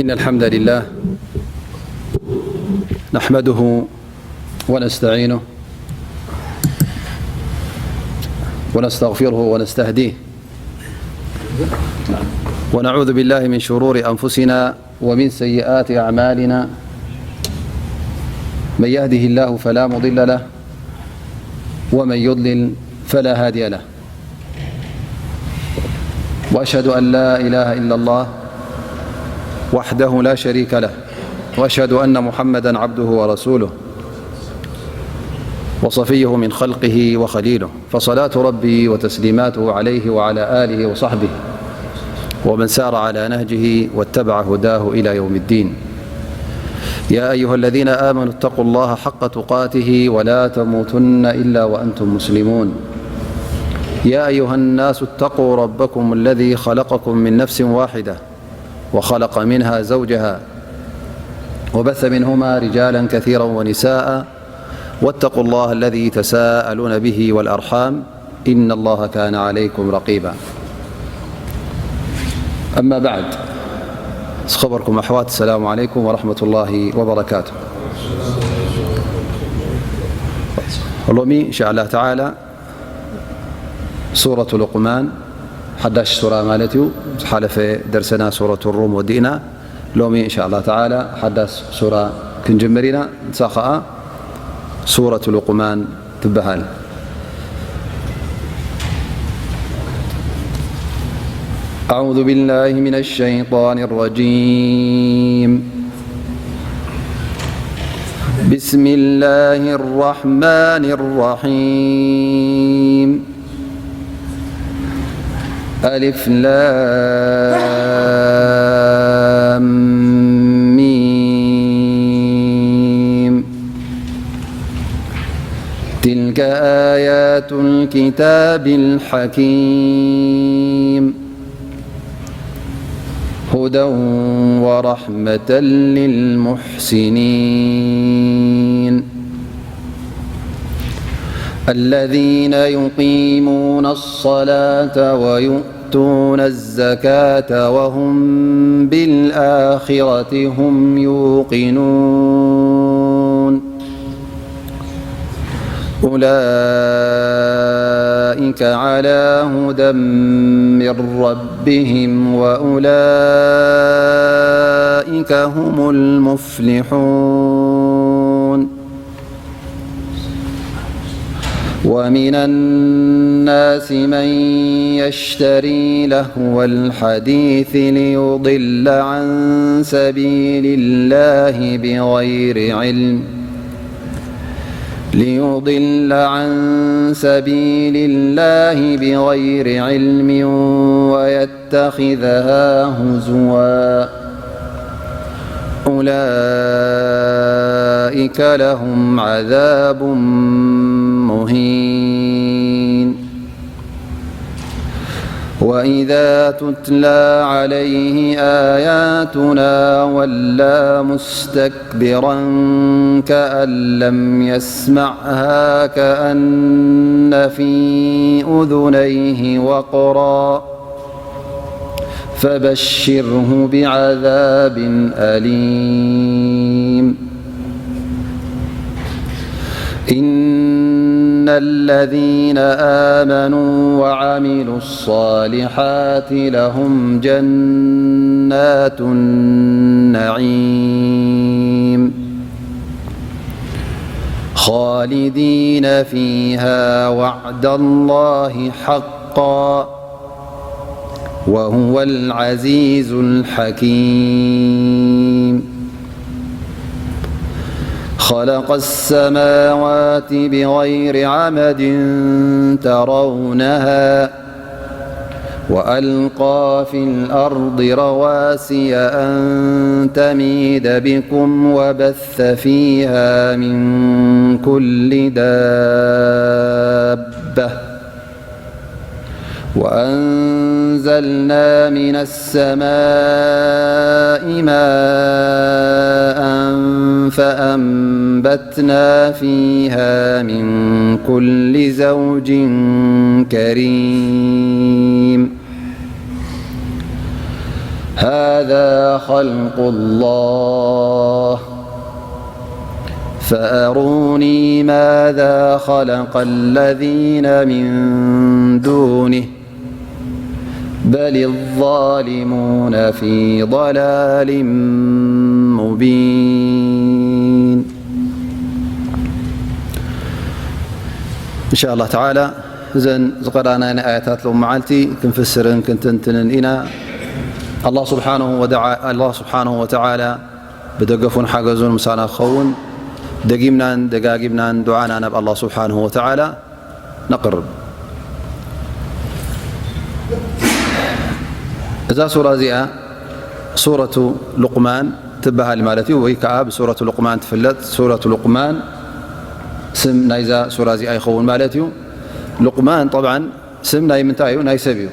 إن الحمد لله نحمده ونستعينه ونستغفره ونستهديه، ونعوذ بالله من شرور أنفسنا ومن سيئات أعمالنا. من يهده الله فلا مضل له، ومن يضلل فلا هادي له. وأشهد أن لا إله إلا الله وحده لا شريك له، وأشهد أن محمدا عبده ورسوله وصفيه من خلقه وخليله، فصلاة ربي وتسليماته عليه وعلى آله وصحبه ومن سار على نهجه واتبع هداه إلى يوم الدين. يا أيها الذين آمنوا اتقوا الله حق تقاته ولا تموتن إلا وأنتم مسلمون. يا أيها الناس اتقوا ربكم الذي خلقكم من نفس واحدة وخلق منها زوجها وبث منهما رجالا كثيرا ونساء، واتقوا الله الذي تساءلون به والأرحام، إن الله كان عليكم رقيبا. أما بعد، ዝኸበርኩም ኣሕዋት፣ السلام عليكم ورحمة الله وبركاته. ሎሚ إن شاء الله تعالى ሱረቱ ሉቅማን ሓዳሽ ሱራ ማለት እዩ። ዝሓለፈ ደርሰና ሱረቱ ሩም ወዲእና። ሎሚ إن شاء الله تعالى ሓዳሽ ሱራ ክንጅምር ኢና። ንሳ ኸዓ ሱረቱ ሉቅማን ትበሃል። أعوذ بالله من الشيطان الرجيم. بسم الله الرحمن الرحيم. ألف لام ميم. تلك آيات الكتاب الحكيم. هدى ورحمة للمحسنين. الذين يقيمون الصلاة ويؤتون الزكاة وهم بالآخرة هم يوقنون. أولئك على هدى من ربهم وأولئك هم المفلحون. ومن الناس من يشتري لهو الحديث ليضل عن سبيل الله بغير علم، ليضل عن سبيل الله بغير علم ويتخذها هزوا. أولئك لهم عذاب مهين. وإذا تتلى عليه آياتنا ولى مستكبرا كأن لم يسمعها كأن في أذنيه وقرا. فبشره بعذاب أليم. إن الذين آمنوا وعملوا الصالحات لهم جنات النعيم خالدين فيها وعد الله حقا وهو العزيز الحكيم. خلق السماوات بغير عمد ترونها وألقى في الأرض رواسي أن تميد بكم وبث فيها من كل دابة وأنزلنا من السماء ماء فأنبتنا فيها من كل زوج كريم. هذا خلق الله فأروني ماذا خلق الذين من دونه بل الظالمون في ضلال مبين. إن شاء الله تعالى እዘን ዝቐራናይን ኣያታት ሎም መዓልቲ ክንፍስርን ክንትንትንን ኢና። ኣላህ ስብሓንሁ ወተዓ-፣ ኣላህ ስብሓንሁ ወተዓላ ብደገፉን ሓገዙን ምሳና ክኸውን ደጊምናን ደጋጊምናን ዱዓና ናብ ኣላህ ስብሓንሁ ወተዓላ ነቕርብ። እዛ ሱራ እዚኣ ሱረቱ ሉቅማን ትበሃል ማለት እዩ፣ ወይ ከዓ ብሱረቱ ሉቅማን ትፍለጥ። ሱረቱ ሉቅማን ስም ናይዛ ሱራ እዚኣ ይኸውን ማለት እዩ። ሉቅማን ጠብዓን ስም ናይ ምንታይ እዩ? ናይ ሰብ እዩ።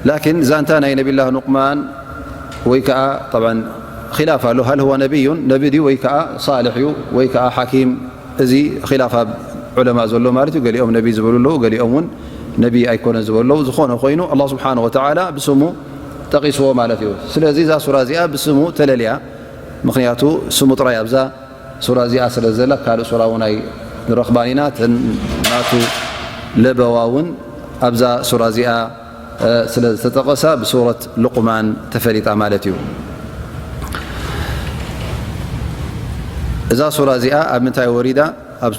ላኪን ዛንታ ናይ ነቢላህ ሉቅማን ወይ ከዓ ጠብዓን ኺላፍ ኣሎ። ሃል ሁወ ነቢዩን፣ ነቢ ድዩ ወይ ከዓ ሳልሕ እዩ ወይ ከዓ ሓኪም፣ እዚ ኺላፍ ኣብ ዑለማ ዘሎ ማለት እዩ። ገሊኦም ነቢ ዝበሉ ኣለዉ፣ ገሊኦም እውን ነቢ ኣይኮነን ዝበሉ ኣለዉ። ዝኾነ ኮይኑ ኣላህ ስብሓንሁ ወተዓላ ብስሙ ጠቒስዎ ማለት እዩ። ስለዚ እዛ ሱራ እዚኣ ብስሙ ተለልያ፣ ምኽንያቱ ስሙ ጥራይ ኣብዛ ሱራ እዚኣ ስለ ዘላ ካልእ ሱራ እውን ኣይንረኽባን ኢና። ተን ናቱ ለበዋ እውን ኣብዛ ሱራ እዚኣ ስለ ዝተጠቐሳ ብሱረት ሉቅማን ተፈሊጣ ማለት እዩ። እዛ ሱራ እዚኣ ኣብ ምንታይ ወሪዳ? ኣብ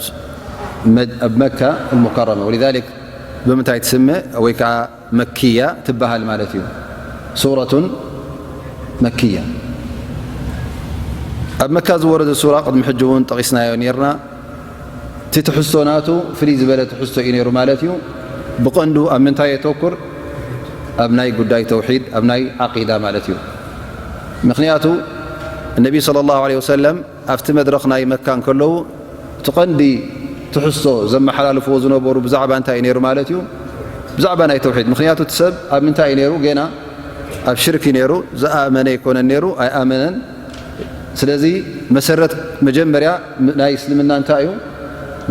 መ-፣ ኣብ መካ ሙከረመ። ወሊዛሊክ ብምንታይ ትስመ ወይ ከዓ መክያ ትበሃል ማለት እዩ። ሱረቱን መክያ። ኣብ መካ ዝወረደ ሱራ ቅድሚ ሕጂ እውን ጠቒስናዮ ነይርና። እቲ ትሕዝቶ ናቱ ፍልይ ዝበለ ትሕዝቶ እዩ ነይሩ ማለት እዩ። ብቐንዱ ኣብ ምንታይ የተኩር? ኣብ ናይ ጉዳይ ተውሒድ፣ ኣብ ናይ ዓቂዳ ማለት እዩ። ምኽንያቱ ነቢ ሰለላሁ ዐለይሂ ወሰለም ኣብቲ መድረኽ ናይ መካ እንከለዉ እቲ ቀንዲ ትሕዝቶ ዘመሓላልፍዎ ዝነበሩ ብዛዕባ እንታይ እዩ ነይሩ ማለት እዩ? ብዛዕባ ናይ ተውሒድ። ምኽንያቱ እቲ ሰብ ኣብ ምንታይ እዩ ነይሩ? ጌና ኣብ ሽርክ እዩ ነይሩ። ዝኣመነ ኣይኮነን ነይሩ፣ ኣይኣመነን። ስለዚ መሰረት መጀመርያ ናይ እስልምና እንታይ እዩ?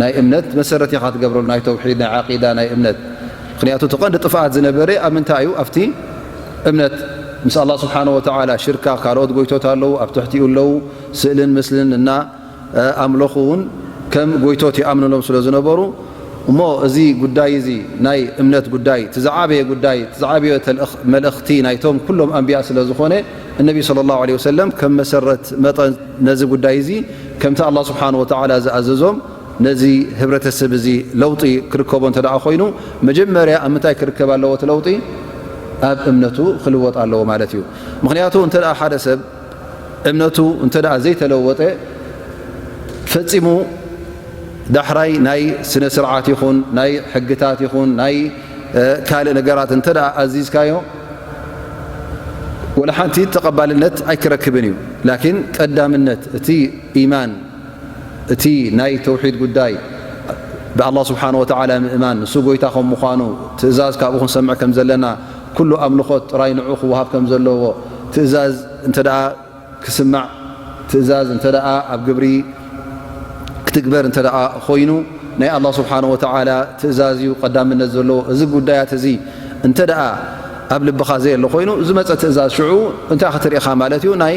ናይ እምነት መሰረት ኢኻ ትገብረሉ፣ ናይ ተውሒድ፣ ናይ ዓቂዳ፣ ናይ እምነት። ምኽንያቱ እቲ ቀንዲ ጥፍኣት ዝነበረ ኣብ ምንታይ እዩ? ኣብቲ እምነት ምስ ኣላህ ስብሓነ ወተዓላ ሽርካ፣ ካልኦት ጎይቶት ኣለዉ፣ ኣብ ትሕቲኡ ኣለዉ፣ ስእልን ምስልን እና ኣምለኹ እውን ከም ጎይቶት ይኣምንሎም ስለ ዝነበሩ፣ እሞ እዚ ጉዳይ እዚ ናይ እምነት ጉዳይ፣ እቲ ዝዓበየ ጉዳይ፣ እቲ ዝዓበየ ተልእኽ-፣ መልእኽቲ ናይቶም ኩሎም ኣንብያ ስለ ዝኾነ፣ እነቢ ሰለላሁ ዐለይሂ ወሰለም ከም መሰረት መጠን ነዚ ጉዳይ እዚ ከምቲ ኣላህ ስብሓነ ወተዓላ ዝኣዘዞም ነዚ ህብረተሰብ እዚ ለውጢ ክርከቦ እንተ ደኣ ኮይኑ፣ መጀመርያ ኣብ ምንታይ ክርከብ ኣለዎ እቲ ለውጢ? ኣብ እምነቱ ክልወጥ ኣለዎ ማለት እዩ። ምኽንያቱ እንተ ደኣ ሓደ ሰብ እምነቱ እንተ ደኣ ዘይተለወጠ፣ ፈጺሙ ዳሕራይ ናይ ስነ ስርዓት ይኹን፣ ናይ ሕግታት ይኹን፣ ናይ፣ እ፣ ካልእ ነገራት እንተ ደኣ ኣዚዝካዮ፣ ወላ ሓንቲ ተቐባልነት ኣይክረክብን እዩ። ላኪን ቀዳምነት እቲ ኢማን፣ እቲ ናይ ተውሒድ ጉዳይ፣ ብኣላህ ስብሓነ ወተዓላ ምእማን፣ ንሱ ጎይታ ከም ምዃኑ፣ ትእዛዝ ካብኡ ክንሰምዕ ከም ዘለና፣ ኩሉ ኣምልኾት ጥራይ ንዑ ክወሃብ ከም ዘለዎ፣ ትእዛዝ እንተ ደኣ ክስማዕ፣ ትእዛዝ እንተ ደኣ ኣብ ግብሪ ክትግበር እንተ ደኣ ኮይኑ፣ ናይ ኣላህ ስብሓነ ወተዓላ ትእዛዝ እዩ ቀዳምነት ዘለዎ። እዚ ጉዳያት እዚ እንተ ደኣ ኣብ ልብኻ ዘየሎ ኮይኑ፣ ዝመጸ ትእዛዝ ሽዑ እንታይ ክትርኢ ኢኻ ማለት እዩ? ናይ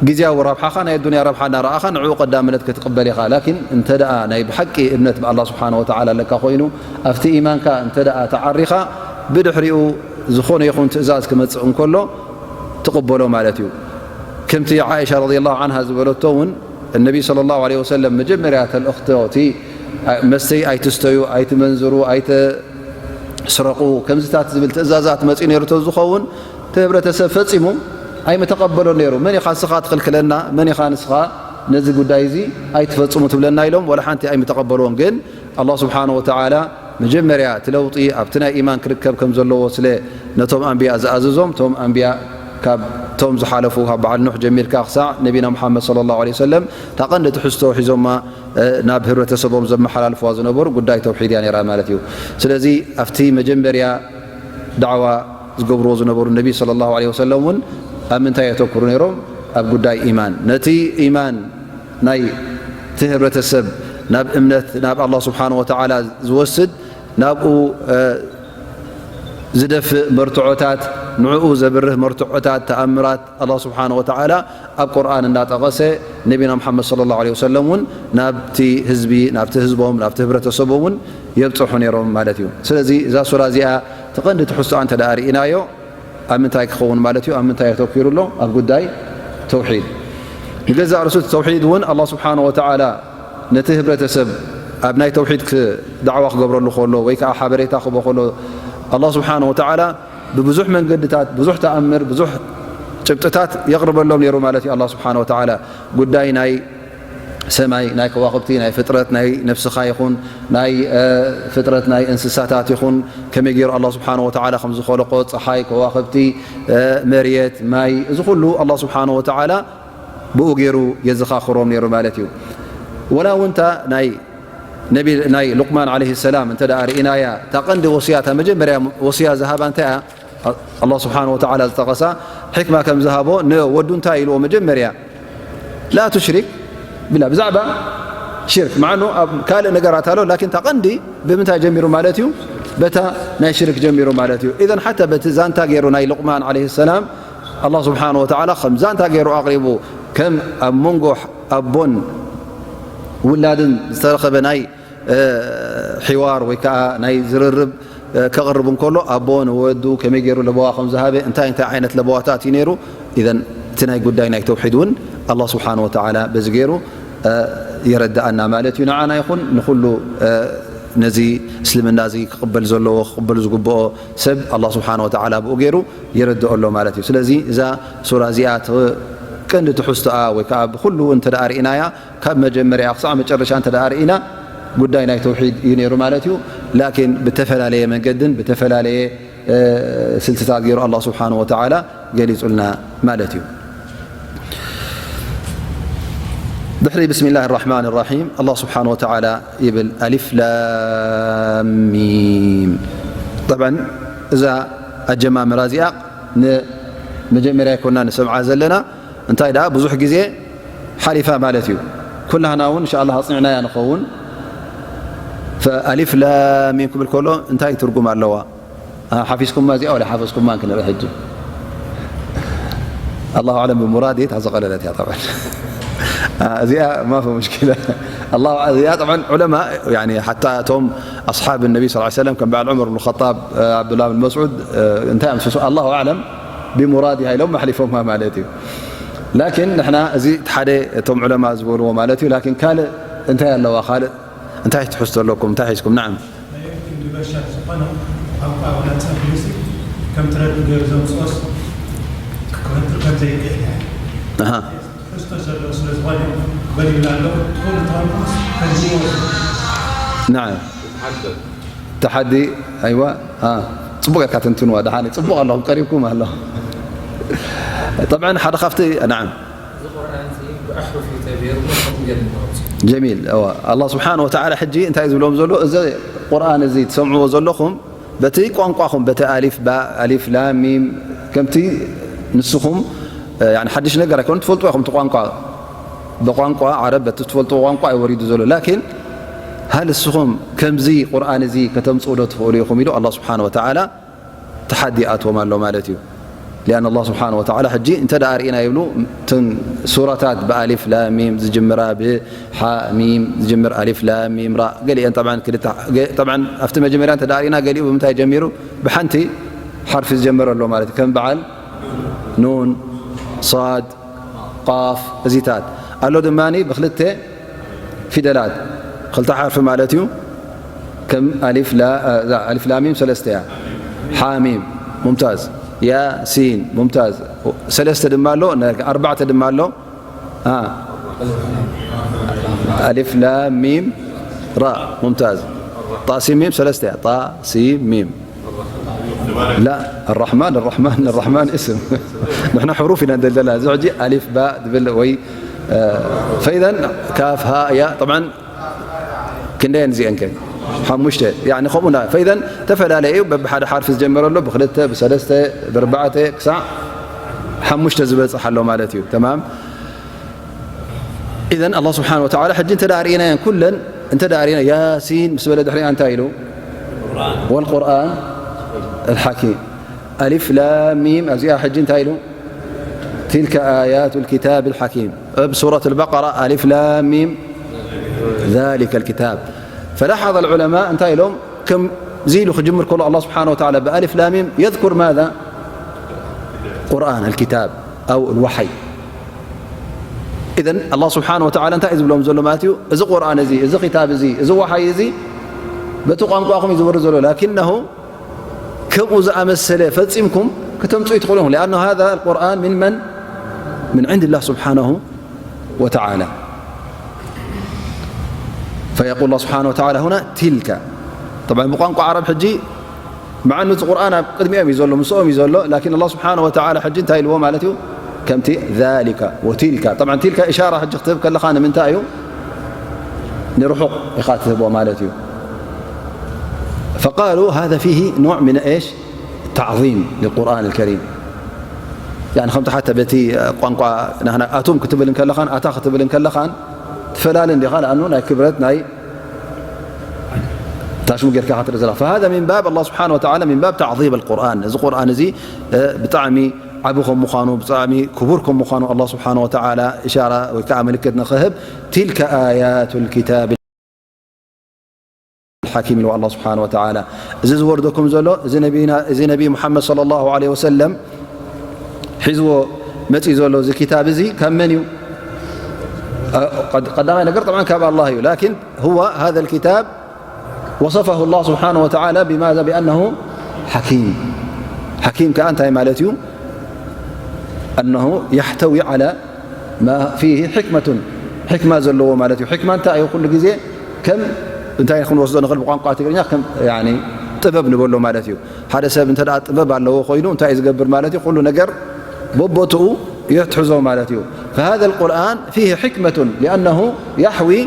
ግዝያዊ ረብሓኻ፣ ናይ ኣዱንያ ረብሓ እናረኣኻ ንዕኡ ቀዳምነት ክትቕበል ኢኻ። ላኪን እንተ ደኣ ናይ ብሓቂ እምነት ብኣላህ ስብሓነ ወተዓላ ኣለካ ኮይኑ፣ ኣብቲ ኢማንካ እንተ ደኣ ተዓሪኻ፣ ብድሕሪኡ ዝኾነ ይኹን ትእዛዝ ክመጽእ እንከሎ፣ ትቕበሎ ማለት እዩ። ከምቲ ዓኢሻ ረዲየላሁ ዓንሃ ዝበለቶ እውን፣ እነቢ ሰለላሁ ዐለይሂ ወሰለም መጀመርያ ተልእኽቶ እቲ መስተይ ኣይትስተዩ፣ ኣይትመንዝሩ፣ ኣይትስረቑ፣ ከምዚታት ዝብል ትእዛዛት መፂኡ ነይሩ ተዝኸውን፣ እቲ ህብረተሰብ ፈፂሙ ኣይምተቐበሎን ነይሩ። መን ኢኻ ንስኻ ትኽልክለና? መን ኢኻ ንስኻ ነዚ ጉዳይ እዚ ኣይትፈፅሙ ትብለና? ኢሎም ወላ ሓንቲ ኣይምተቐበልዎን። ግን ኣላህ ስብሓነ ወተዓላ መጀመርያ እቲ ለውጢ ኣብቲ ናይ ኢማን ክርከብ ከም ዘለዎ ስለ ነቶም ኣንብያ ዝኣዘዞም፣ እቶም ኣንብያ ካብቶም ዝሓለፉ፣ ካብ በዓል ኑሕ ጀሚርካ ክሳዕ ነቢና ሙሓመድ ሰለላሁ ዐለይሂ ወሰለም፣ እታ ቀንዲ ትሕዝቶ ሒዞማ፣ እ፣ ናብ ህብረተሰቦም ዘመሓላልፍዋ ዝነበሩ ጉዳይ ተውሒድ እያ ነይራ ማለት እዩ። ስለዚ ኣብቲ መጀመርያ ዳዕዋ ዝገብርዎ ዝነበሩ ነቢ ሰለላሁ ዐለይሂ ወሰለም እውን ኣብ ምንታይ የተኩሩ ነይሮም? ኣብ ጉዳይ ኢማን። ነቲ ኢማን ናይ እቲ ህብረተሰብ ናብ እምነት፣ ናብ ኣላህ ስብሓነ ወተዓላ ዝወስድ፣ ናብኡ፣ እ፣ ዝደፍእ መርትዖታት፣ ንዕኡ ዘብርህ መርትዖታት፣ ተኣምራት ኣላህ ስብሓነ ወተዓላ ኣብ ቁርኣን እንዳጠቐሰ ነቢና ሙሓመድ ሰለላሁ ዐለይሂ ወሰለም እውን ናብቲ ህዝቢ፣ ናብቲ ህዝቦም፣ ናብቲ ህብረተሰቦም እውን የብፅሑ ነይሮም ማለት እዩ። ስለዚ እዛ ሱራ እዚኣ እቲ ቀንዲ ትሕዝቶኣ እንተ ደኣ ርኢናዮ ኣብ ምንታይ ክኸውን ማለት እዩ? ኣብ ምንታይ ኣተኲሩ ኣሎ? ኣብ ጉዳይ ተውሒድ። ንገዛእ ርእሱ እቲ ተውሒድ እውን ኣላህ ስብሓነ ወተዓላ ነቲ ህብረተሰብ ኣብ ናይ ተውሒድ ክ-፣ ዳዕዋ ክገብረሉ ከሎ ወይ ከዓ ሓበሬታ ክህቦ ከሎ ኣላህ ስብሓነ ወተዓላ ብብዙሕ መንገድታት፣ ብዙሕ ተኣምር፣ ብዙሕ ጭብጥታት የቕርበሎም ነይሩ ማለት እዩ። ኣላህ ስብሓነ ወተዓላ ጉዳይ ናይ ሰማይ፣ ናይ ከዋኽብቲ፣ ናይ ፍጥረት፣ ናይ ነፍስኻ ይኹን፣ ናይ፣ እ፣ ፍጥረት ናይ እንስሳታት ይኹን፣ ከመይ ገይሩ ኣላህ ስብሓነ ወተዓላ ከም ዝኸለቆ፣ ፀሓይ፣ ከዋኽብቲ፣ እ፣ መሬት፣ ማይ፣ እዚ ኩሉ ኣላህ ስብሓነ ወተዓላ ብኡ ገይሩ የዘኻኽሮም ነይሩ ማለት እዩ። ወላ እውን እታ ናይ ነቢ፣ ናይ ሉቅማን ዓለይሂ ሰላም እንተ ደኣ ርኢናያ፣ እታ ቀንዲ ወስያ፣ እታ መጀመርያ ወስያ ዝሃባ እንታይ እያ? ኣላህ ስብሓነ ወተዓላ ዝጠቐሳ ሕክማ ከም ዝሃቦ ንወዱ እንታይ ኢልዎ? መጀመርያ ላ ቱሽሪክ ቢላህ፣ ብዛዕባ ሽርክ፣ መዓኑ ኣብ ካልእ ነገራት ኣሎ፣ ላኪን እታ ቀንዲ ብምንታይ ጀሚሩ ማለት እዩ? በታ ናይ ሽርክ ጀሚሩ ማለት እዩ። ኢዘን ሓታ በቲ ዛንታ ገይሩ ናይ ሉቅማን ዓለይሂ ሰላም ኣላህ ስብሓነ ወተዓላ ከም ዛንታ ገይሩ ኣቕሪቡ፣ ከም ኣብ መንጎ ኣቦን ውላድን ዝተረኸበ ናይ እ፣ ሒዋር ወይ ከዓ ናይ ዝርርብ፣ እ፣ ከቕርብ እንከሎ፣ ኣቦ ንወዱ ከመይ ገይሩ ለበዋ ከም ዝሃበ፣ እንታይ እንታይ ዓይነት ለበዋታት እዩ ነይሩ? ኢዘን እቲ ናይ ጉዳይ ናይ ተውሒድ እውን ኣላህ ስብሓነ ወተዓላ በዚ ገይሩ፣ እ፣ የረድኣና ማለት እዩ። ንዓና ይኹን ንኹሉ፣ እ፣ ነዚ እስልምና እዚ ክቕበል ዘለዎ፣ ክቕበል ዝግብኦ ሰብ ኣላህ ስብሓነ ወተዓላ ብኡ ገይሩ የረድኦ ኣሎ ማለት እዩ። ስለዚ እዛ ሱራ እዚኣ ት-፣ ቀንዲ ትሕዝቶኣ ወይ ከዓ ብኩሉ እንተ ደኣ ርኢናያ፣ ካብ መጀመርያ ክሳዕ መጨረሻ እንተ ደኣ ርኢና፣ ጉዳይ ናይ ተውሒድ እዩ ነይሩ ማለት እዩ። ላኪን ብተፈላለየ መንገድን ብተፈላለየ፣ እ፣ ስልትታት ገይሩ ኣላህ ስብሓነሁ ወተዓላ ገሊጹልና ማለት እዩ። ድሕሪ ብስሚላህ ራሕማን ራሒም ኣላህ ስብሓነሁ ወተዓላ ይብል፣ ኣሊፍ ላም ሚም። ጠብዓን እዛ ኣጀማምራ እዚኣ ንመጀመርያ ኣይኮና ንሰምዓ ዘለና። እንታይ ደኣ ብዙሕ ግዜ ሓሊፋ ማለት እዩ። ኩላህና እውን እንሻ ኣላህ ኣጽኒዕናያ ንኸውን። ፈ-፣ ኣሊፍ ላም ሚም ክብል ከሎ እንታይ ትርጉም ኣለዋ? ኣ፣ ሓፊዝኩማ እዚኣ ወላ ሓፈዝኩማ ክንርኢ ሕጂ። ኣላሁ ኣዕለም ብሙራድ እታ ዝቐለለት እያ ጠብዓን። ኣ፣ እዚኣ ማፊ ሙሽኪላ። ኣላሁ፣ እዚኣ ጠብዓን ዑለማ፣ ያኒ ሓታ እቶም ኣስሓብ ነቢ ሰለላሁ ዐለይሂ ወሰለም ከም በዓል ዑመር ብን ኸጣብ፣ እ፣ ዓብዱላህ ብን መስዑድ፣ እ፣ እንታይ እዮም ዝፈስሩ? ኣላሁ ኣዕለም ቢሙራዲሃ ኢሎም ኣሕሊፎማ ማለት እዩ። ላኪን ንሕና እዚ እቲ ሓደ እቶም ዑለማ ዝበልዎ ማለት እዩ። ላኪን ካልእ እንታይ ኣለዋ? ካልእ እንታይ ትሕዝቶ ኣለኩም? እንታይ ሒዝኩም? ናዓም። ናይ ክንዲ በሻ ዝኾነ ቋንቋ ወላ ጸብልሲ ከም ትረዱ ገይሩ ዘምጽኦስ ክኽትል ከም ዘይክእል እያ። ኣሃ። ትሕዝቶ ዘለዎ ስለ ዝኾነ በሊልና ኣሎ። ትኹሉ ተዋንኩስ ከንዲዎ። ናዓም። ተሓዲ፣ ኣይዋ፣ ኣ፣ ጽቡቕ ጌርካ ተንትንዋ። ደሓን፣ ጽቡቕ ኣለኹም፣ ቀሪብኩም ኣለኹም። ጠብዓን ሓደ ካብቲ፣ ናዓም። እዚ ቁርኣን እዚ ብኣሕሩፍ እዩ ተገይሩ፣ ከምኡ ጌርና ነውጽኦ። ጀሚል፣ እዋ። ኣላህ ስብሓነሁ ወተዓላ ሕጂ እንታይ እዩ ዝብሎም ዘሎ? እዚ ቁርኣን እዚ ትሰምዕዎ ዘለኹም፣ በቲ ቋንቋኹም፣ በቲ ኣሊፍ፣ ባ፣ ኣሊፍ፣ ላም፣ ሚም፣ ከምቲ ንስኹም፣ እ፣ ያኒ ሓድሽ ነገር ኣይኮነን፣ ትፈልጥዎ ኢኹም እቲ ቋንቋ። ብቋንቋ ዓረብ፣ በቲ ትፈልጥዎ ቋንቋ እዩ ወሪዱ ዘሎ። ላኪን፣ ሃል እስኹም ከምዚ ቁርኣን እዚ ከተምጽኡ ዶ ትኽእሉ ኢኹም? ኢሉ ኣላህ ስብሓነሁ ወተዓላ ተሓዲ ይኣትዎም ኣሎ ማለት እዩ። ሊኣን ኣላህ ስብሓነሁ ወተዓላ ሕጂ እንተ ደኣ ርኢና ይብሉ፣ እተን ሱራታት ብኣሊፍ ላም ሚም ዝጅምራ፣ ብሓ ሚም ዝጅምር፣ ኣሊፍ ላም ሚም ራ፣ ገሊአን ጠብዓን ክልተ፣ ገ-፣ ጠብዓን ኣብቲ መጀመርያ እንተ ደኣ ርኢና ገሊኡ ብምንታይ ጀሚሩ? ብሓንቲ ሓርፊ ዝጀመረ ኣሎ ማለት እዩ። ከም በዓል ኑን፣ ሷድ፣ ቃፍ፣ እዚታት ኣሎ ድማ ብክልተ ፊደላት፣ ክልተ ሓርፊ ማለት እዩ። ከም ኣሊፍ ላ-፣ እዛ ኣሊፍ ላም ሚም ሰለስተ እያ። ሓ ሚም፣ ሙምታዝ። ያ ሲን፣ ሙምታዝ። ሰለስተ ድማ ኣሎ፣ ነ-፣ ኣርባዕተ ድማ ኣሎ። ኣ፣ ኣሊፍ ላም ሚም ራ፣ ሙምታዝ። ጣ ሲን ሚም ሰለስተ እያ። ጣ ሲን ሚም። ላ፣ ኣራሕማን፣ ኣራሕማን፣ ኣራሕማን እስም። ንሕና ሕሩፍ ኢና እንደለና። እዚ ሕጂ ኣሊፍ፣ ባ ዝብል ወይ፣ እ፣ ፈኢዘን ካፍ፣ ሃ፣ ያ፣ ጠብዓን ክንደየን እዚአን ከ? ሓሙሽተ። ያኒ ከምኡና። ፈኢዘን ተፈላለየ እዩ። በብሓደ ሓርፊ ዝጀመረ ኣሎ፣ ብክልተ፣ ብሰለስተ፣ ብኣርባዕተ፣ ክሳዕ ሓሙሽተ ዝበጽሕ ኣሎ ማለት እዩ። ተማም? ኢዘን ኣላህ ስብሓነሁ ወተዓላ ሕጂ እንተ ደኣ ርኢናየን ኩለን፣ እንተ ደኣ ርኢና ያሲን ምስ በለ ድሕሪኣ እንታይ ኢሉ? ወልቁርኣን ኣልሓኪም። ኣሊፍ ላም ሚም፣ ኣብዚኣ ሕጂ እንታይ ኢሉ? ትልከ ኣያቱ ልኪታብ ልሓኪም። ኣብ ሱረት ልበቀራ ኣሊፍ ላም ሚም ዛሊከ ልኪታብ። ፈላሓዘ ልዑለማ እንታይ ኢሎም? ከምዚ ኢሉ ክጅምር ከሎ ኣላህ ስብሓነ ወተዓላ ብኣሊፍ ላም ሚም የዝኩር ማዛ? ቁርኣን ኣልኪታብ ኣው ልዋሓይ። ኢዘን ኣላህ ስብሓነ ወተዓላ እንታይ እዩ ዝብሎም ዘሎ ማለት እዩ? እዚ ቁርኣን እዚ፣ እዚ ኪታብ እዚ፣ እዚ ዋሓይ እዚ በቲ ቋንቋኹም እዩ ዝወርድ ዘሎ። ላኪነሁ ከምኡ ዝኣመሰለ ፈጺምኩም ከተምጽኡ ኣይትኽእሉን ኢኹም። لأن هذا القرآن من من؟ من عند الله سبحانه وتعالى. فيقول الله سبحانه وتعالى هنا تلك. طبعا ብቋንቋ ዓረብ ሕጂ መዓኑ እቲ ቁርኣን ኣብ ቅድሚኦም እዩ ዘሎ፣ ምስኦም እዩ ዘሎ። ላኪን ኣላህ ስብሓነ ወተዓላ ሕጂ እንታይ ኢልዎ ማለት እዩ? ከምቲ ዛሊከ ወቲልከ። طبعا ቲልከ ኢሻራ ሕጂ ክትህብ ከለኻ ንምንታይ እዩ? ንርሑቕ ኢኻ ትህቦ ማለት እዩ። فقالوا هذا فيه نوع من إيش؟ تعظيم للقرآن الكريم. يعني ከምቲ ሓተ በቲ ቋንቋ ናህና ኣቱም ክትብል እንከለኻን ኣታ ክትብል እንከለኻን ትፈላለ እንዲኻ፣ ለኣኑ ናይ ክብረት ናይ ታሽሙ ጌርካ ክትርኢ ዘለኻ። فهذا من باب الله سبحانه وتعالى من باب تعظيم القرآن። እዚ ቁርኣን እዚ ብጣዕሚ ዓቢ ከም ምዃኑ፣ ብጣዕሚ ክቡር ከም ምዃኑ ኣላህ ስብሓነ ወተዓላ ኢሻራ ወይ ከዓ ምልክት ንኽህብ፣ تلك آيات الكتاب الحكيم ኢልዎ ኣላህ ስብሓነ ወተዓላ። እዚ ዝወርደኩም ዘሎ፣ እዚ ነቢና፣ እዚ ነቢ ሙሓመድ ሰለላሁ ዐለይሂ ወሰለም ሒዝዎ መፂኡ ዘሎ እዚ ኪታብ እዚ ካብ መን እዩ? ቀዳማይ ነገር ጠብዓን ካብ ኣላህ እዩ። ላኪን هو هذا الكتاب وصفه الله سبحانه وتعالى بماذا؟ بأنه حكيم. حكيم ከኣ እንታይ ማለት እዩ? أنه يحتوي على ما فيه حكمة. ሕክማ ዘለዎ ማለት እዩ። ሕክማ እንታይ እዩ? ኩሉ ግዜ ከም እንታይ ክንወስዶ ንኽእል ብቋንቋ ትግርኛ ከም ያኒ ጥበብ ንበሎ ማለት እዩ። ሓደ ሰብ እንተ ደኣ ጥበብ ኣለዎ ኮይኑ እንታይ እዩ ዝገብር ማለት እዩ? ኩሉ ነገር በቦትኡ ይሕዞ ማለት እዩ። فهذا القرآن فيه حكمة لأنه يحوي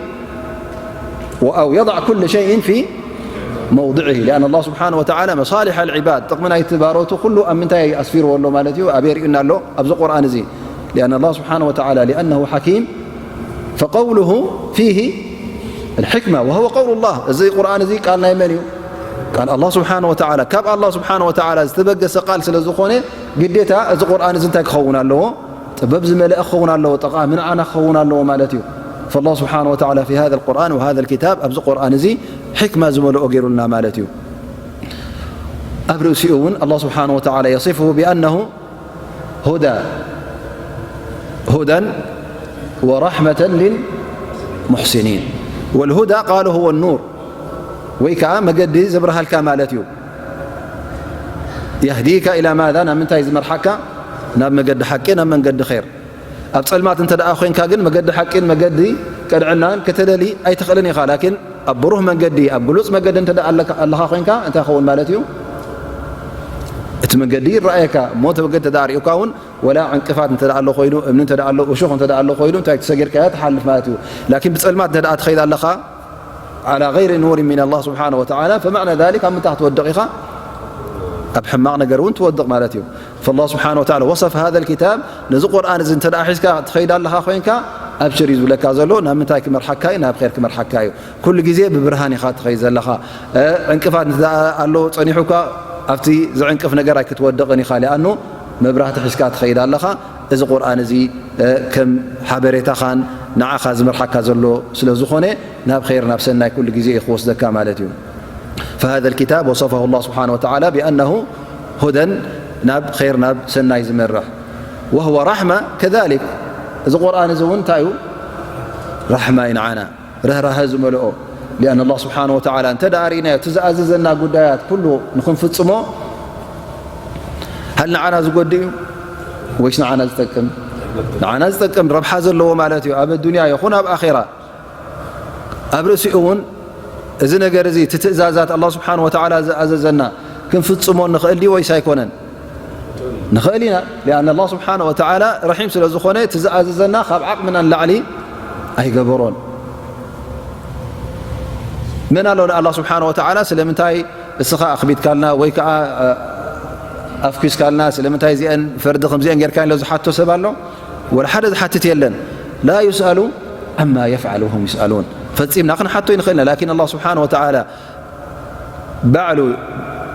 أو يضع كل شيء في موضعه، لأن الله سبحانه وتعالى مصالح العباد، ጥቕሚ ናይቲ ባሮቱ ኩሉ ኣብ ምንታይ ኣስፊርዎ ኣሎ ማለት እዩ? ኣበይ ርእዩና ኣሎ? ኣብዚ ቁርኣን እዚ። لأن الله سبحانه وتعالى لأنه حكيم فقوله فيه الحكمة وهو قول الله. እዚ ቁርኣን እዚ ቃል ናይ መን እዩ? ቃል ኣላህ ስብሓነ ወተዓላ። ካብ ኣላህ ስብሓነ ወተዓላ ዝተበገሰ ቃል ስለ ዝኾነ ግዴታ እዚ ቁርኣን እዚ እንታይ ክኸውን ኣለዎ? ጥበብ ዝመልአ ክኸውን ኣለዎ፣ ጠቓሚ ንዓና ክኸውን ኣለዎ ማለት እዩ። فالله سبحانه وتعالى في هذا القرآن وهذا الكتاب، ኣብዚ ቁርኣን እዚ ሕክማ ዝመልኦ ገይሩልና ማለት እዩ። ኣብ ርእሲኡ እውን ኣላህ ስብሓነ ወተዓላ يصفه بأنه هدى، هدى ورحمة للمحسنين. والهدى قالوا هو النور، ወይ ከዓ መገዲ ዘብርሃልካ ማለት እዩ። يهديك إلى ماذا؟ ናብ ምንታይ ዝመርሓካ? ናብ መገዲ ሓቂ፣ ናብ መንገዲ ኸይር። ኣብ ጸልማት እንተ ደኣ ኾይንካ ግን መገዲ ሓቂን መገዲ ቅንዕናን ከተለሊ ኣይትኽእልን ኢኻ። ላኪን ኣብ ብሩህ መንገዲ፣ ኣብ ግሉጽ መገዲ እንተ ደኣ ኣለካ፣ ኣለኻ ኾይንካ እንታይ ኸውን ማለት እዩ? እቲ መገዲ ይረኣየካ። እሞ እቲ መገዲ እንተ ደኣ ርእዩካ እውን ወላ ዕንቅፋት እንተ ደኣ ኣሎ ኮይኑ፣ እምኒ እንተ ደኣ ኣሎ፣ እሾኽ እንተ ደኣ ኣሎ ኮይኑ፣ እንታይ ትሰጊርካዮ ትሓልፍ ማለት እዩ። ላኪን ብጸልማት እንተ ደኣ ትኸይድ ኣለኻ፣ على غير نور من الله سبحانه وتعالى، فمعنى ذلك ኣብ ምንታይ ክትወድቕ ኢኻ? ኣብ ሕማቕ ነገር እውን ትወድቕ ማለት እዩ። فالله سبحانه وتعالى وصف هذا الكتاب، ነዚ ቁርኣን እዚ እንተ ደኣ ሒዝካ ትኸይድ ኣለኻ ኮይንካ፣ ኣብሽር እዩ ዝብለካ ዘሎ። ናብ ምንታይ ክመርሓካ እዩ? ናብ ኸይር ክመርሓካ እዩ። ኩሉ ግዜ ብብርሃን ኢኻ ትኸይድ ዘለኻ። እ፣ ዕንቅፋት እንተ ደኣ ኣሎ ጸኒሑካ፣ ኣብቲ ዝዕንቅፍ ነገር ኣይክትወድቕን ኢኻ። ሊኣኑ መብራህቲ ሒዝካ ትኸይድ ኣለኻ። እዚ ቁርኣን እዚ፣ እ፣ ከም ሓበሬታኻን ንዓኻ ዝመርሓካ ዘሎ ስለ ዝኾነ፣ ናብ ኸይር፣ ናብ ሰናይ ኩሉ ግዜ እዩ ክወስደካ ማለት እዩ። فهذا الكتاب وصفه الله سبحانه وتعالى بأنه هدى، ናብ ኸይር፣ ናብ ሰናይ ዝመርሕ። وهو رحمة كذلك። እዚ ቁርኣን እዚ እውን እንታይ እዩ? ራሕማ እዩ ንዓና፣ ርህራሀ ዝመልኦ። لأن الله سبحانه وتعالى እንተ ደኣ ርኢናዮ፣ እቲ ዝኣዘዘና ጉዳያት ኩሉ ንኽንፍጽሞ፣ هل ንዓና ዝጎድእ እዩ ወይስ ንዓና ዝጠቅም? ንዓና ዝጠቅም፣ ረብሓ ዘለዎ ማለት እዩ፣ ኣብ ኣዱንያ ይኹን ኣብ ኣኼራ። ኣብ ርእሲኡ እውን እዚ ነገር እዚ፣ እቲ ትእዛዛት ኣላህ ስብሓን ወተዓላ ዝኣዘዘና ክንፍጽሞ ንኽእል ድዩ ወይስ ኣይኮነን? ንኽእል ኢና። ሊኣን ኣላህ ስብሓን ወተዓላ ረሒም ስለ ዝኾነ፣ እቲ ዝኣዘዘና ካብ ዓቕምና ንላዕሊ ኣይገበሮን። መን ኣሎ ንኣላህ ስብሓን ወተዓላ ስለምንታይ እስኻ ኣኽቢድካልና ወይ ከዓ፣ እ፣ ኣፍኲስካልና፣ ስለምንታይ እዚአን ፈርዲ ከምዚአን ጌርካ ኢሎ ዝሓቶ ሰብ ኣሎ? ወላ ሓደ ዝሓትት የለን። ላ ዩስኣሉ ዓማ የፍዓሉ ወሁም ዩስኣሉን። ፈጺምና ክንሓቶ ይንኽእልና፣ ላኪን ኣላህ ስብሓን ወተዓላ ባዕሉ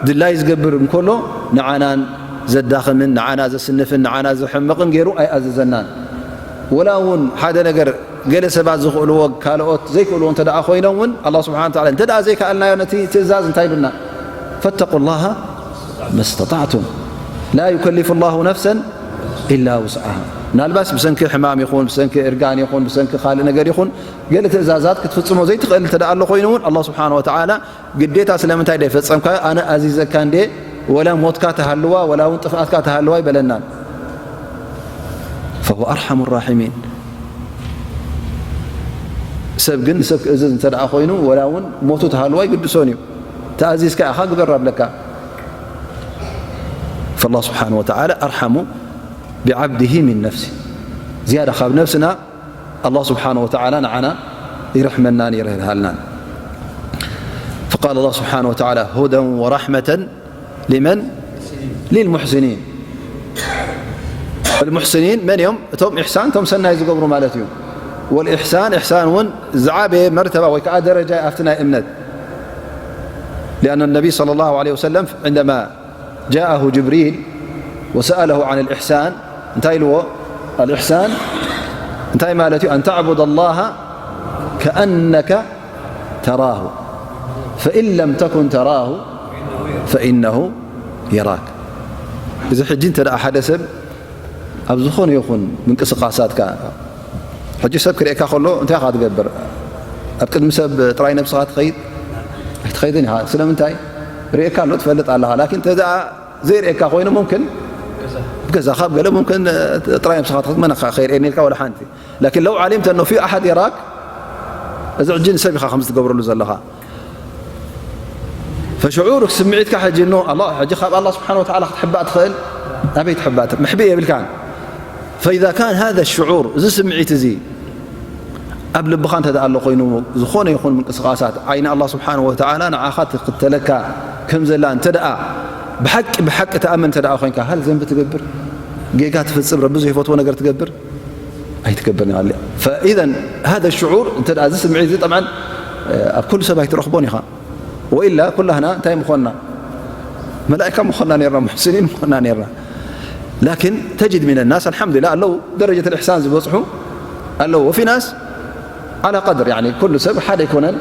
ድላይ ዝገብር እንከሎ ንዓናን ዘዳኽምን ንዓና ዘስንፍን ንዓና ዘሕምቕን ገይሩ ኣይኣዘዘናን። ወላ እውን ሓደ ነገር ገለ ሰባት ዝኽእልዎ ካልኦት ዘይክእልዎ እንተ ደኣ ኮይኖም እውን ኣላህ ስብሓነ ወተዓላ እንተ ደኣ ዘይከኣልናዮ ነቲ ትእዛዝ እንታይ ኢሉና? ፈተቁ ላሃ መስተጣዕቱም ላ ዩከሊፉ ላሁ ነፍሰን ኢላ ውስዓሃ። ምናልባስ ብሰንኪ ሕማም ይኹን ብሰንኪ እርጋን ይኹን ብሰንኪ ካልእ ነገር ይኹን ገለ ትእዛዛት ክትፍጽሞ ዘይትኽእል እንተ ደኣ ኣሎ ኮይኑ እውን ኣላህ ስብሓነ ወተዓላ ግዴታ ስለምንታይ ደይፈጸምካዮ? ኣነ ኣዚዘካ እንዴ፣ ወላ ሞትካ ተሃልዋ፣ ወላ እውን ጥፍኣትካ ተሃልዋ ኣይበለናን። ፈሁወ ኣርሓሙ ራሒሚን። ሰብ ግን ንሰብ ክእዝዝ እንተ ደኣ ኮይኑ፣ ወላ እውን ሞቱ ተሃልዋ ኣይግድሶን እዩ። ተኣዚዝካ ኢኻ ግበር ኣለካ። ፈላህ ስብሓነ ወተዓላ ኣርሓሙ ብዓብድሂ ሚን ነፍሲ። ዝያዳ ካብ ነፍስና ኣላህ ስብሓነ ወተዓላ ንዓና ይርሕመናን ይርህርሃልናን። فقال الله سبحانه وتعالى هدى ورحمة لمن؟ للمحسنين. المحسنين መን እዮም? እቶም ኢሕሳን፣ እቶም ሰናይ ዝገብሩ ማለት እዩ። والإحسان፣ ኢሕሳን እውን ዝዓበየ መርተባ ወይ ከዓ ደረጃ ኣብቲ ናይ እምነት። لأن النبي صلى الله عليه وسلم عندما جاءه جبريل وسأله عن الإحسان، እንታይ ኢልዎ? الإحسان እንታይ ማለት እዩ? أن تعبد الله كأنك تراه فإن لم تكن تراه فإنه يراك። እዚ ሕጂ እንተ ደኣ ሓደ ሰብ ኣብ ዝኾነ ይኹን ምንቅስቓሳትካ፣ ሕጂ ሰብ ክርእየካ ከሎ እንታይ ኢኻ ትገብር? ኣብ ቅድሚ ሰብ ጥራይ ነብስኻ ትኸይድ? ኣይትኸይድን ኢኻ። ስለምንታይ? ርእየካ ኣሎ፣ ትፈልጥ ኣለኻ። ላኪን እንተ ደኣ ዘይርእየካ ኮይኑ ሙምክን ኣብ ገዛኻ ኣብ ገለ ሙምክን ጥራይ ነብስኻ ትኸይድ፣ መን ኢኻ ከይርእየኒ ኢልካ ወላ ሓንቲ። ላኪን ለው ዓሊምተ ኣነሁ ፊ ኣሓድ የራክ፣ እዚ ሕጂ ንሰብ ኢኻ ከምዚ ትገብረሉ ዘለኻ። ፈሽዑር ስምዒትካ ሕጂ እኖ ኣላ-፣ ሕጂ ካብ ኣላህ ስብሓነ ወተዓላ ክትሕባእ ትኽእል? ኣበይ ትሕባእ? መሕብኢ የብልካን። ፈኢዛ ካን ሃዛ ሽዑር፣ እዚ ስምዒት እዚ ኣብ ልብኻ እንተ ደኣ ኣሎ ኮይኑ፣ ዝኾነ ይኹን ምንቅስቓሳት ዓይኒ ኣላህ ስብሓነ ወተዓላ ንዓኻ ትኽተለካ ከም ዘላ እንተ ደኣ ብሓቂ፣ ብሓቂ ትኣምን እንተ ደኣ ኮይንካ፣ ሃል ዘንቢ ትገብር፣ ጌጋ ትፍጽም፣ ረቢ ዘይፈትዎ ነገር ትገብር፣ ኣይትገብርን ኢኻ። ፈኢዘን ሃዛ ሽዑር እንተ ደኣ እዚ ስምዒት እዚ ጠብዓን ኣብ ኩሉ ሰብ ኣይትረኽቦን ኢኻ። ወኢላ ኩላህና እንታይ ምኾንና? መላኢካ ምኾንና ኔርና፣ ሙሕሲኒን ምኾንና ኔርና። ላኪን ተጅድ ሚነ ናስ ኣልሓምዱሊላህ ኣለዉ፣ ደረጀት ልእሕሳን ዝበጽሑ ኣለዉ። ወፊ ናስ ዓላ ቀድር፣ ያኒ ኩሉ ሰብ ሓደ ኣይኮነን።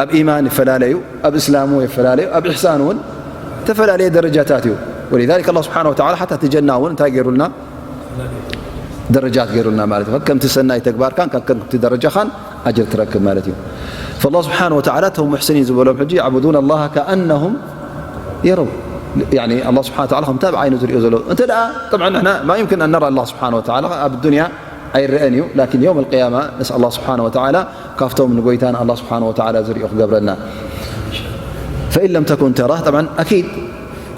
ኣብ ኢማን ይፈላለዩ፣ ኣብ እስላሙ ይፈላለዩ፣ ኣብ ኢሕሳን እውን ዝተፈላለየ ደረጃታት እዩ። ወሊዛሊክ ኣላህ ስብሓነ ወተዓላ ሓታ እቲ ጀና እውን እንታይ ገይሩልና? ደረጃት ገይሩልና ማለት እዩ። ከከምቲ ሰናይ ተግባርካን ከከምቲ ደረጃኻን ኣጅር ትረክብ ማለት እዩ። ፈላህ ስብሓነ ወተዓላ እቶም ሙሕስኒን ዝበሎም ሕጂ ያዕቡዱን ኣላህ ከኣነሁም የረው፣ ያኒ ኣላህ ስብሓነ ወተዓላ ከምታ ብዓይኑ ዝሪኦ ዘሎ። እንተ ደኣ፣ ጠብዓን ንሕና ማ ዩምኪን ኣን ነራ ኣላህ ስብሓነ ወተዓላ ኣብ ዱንያ ኣይረአን እዩ፣ ላኪን የውም ኣልቅያማ ነስኣል ኣላህ ስብሓነ ወተዓላ ካብቶም ንጎይታን ኣላህ ስብሓነ ወተዓላ ዝሪኦ ክገብረና። ፈኢን ለም ተኩን ተራህ፣ ጠብዓን ኣኪድ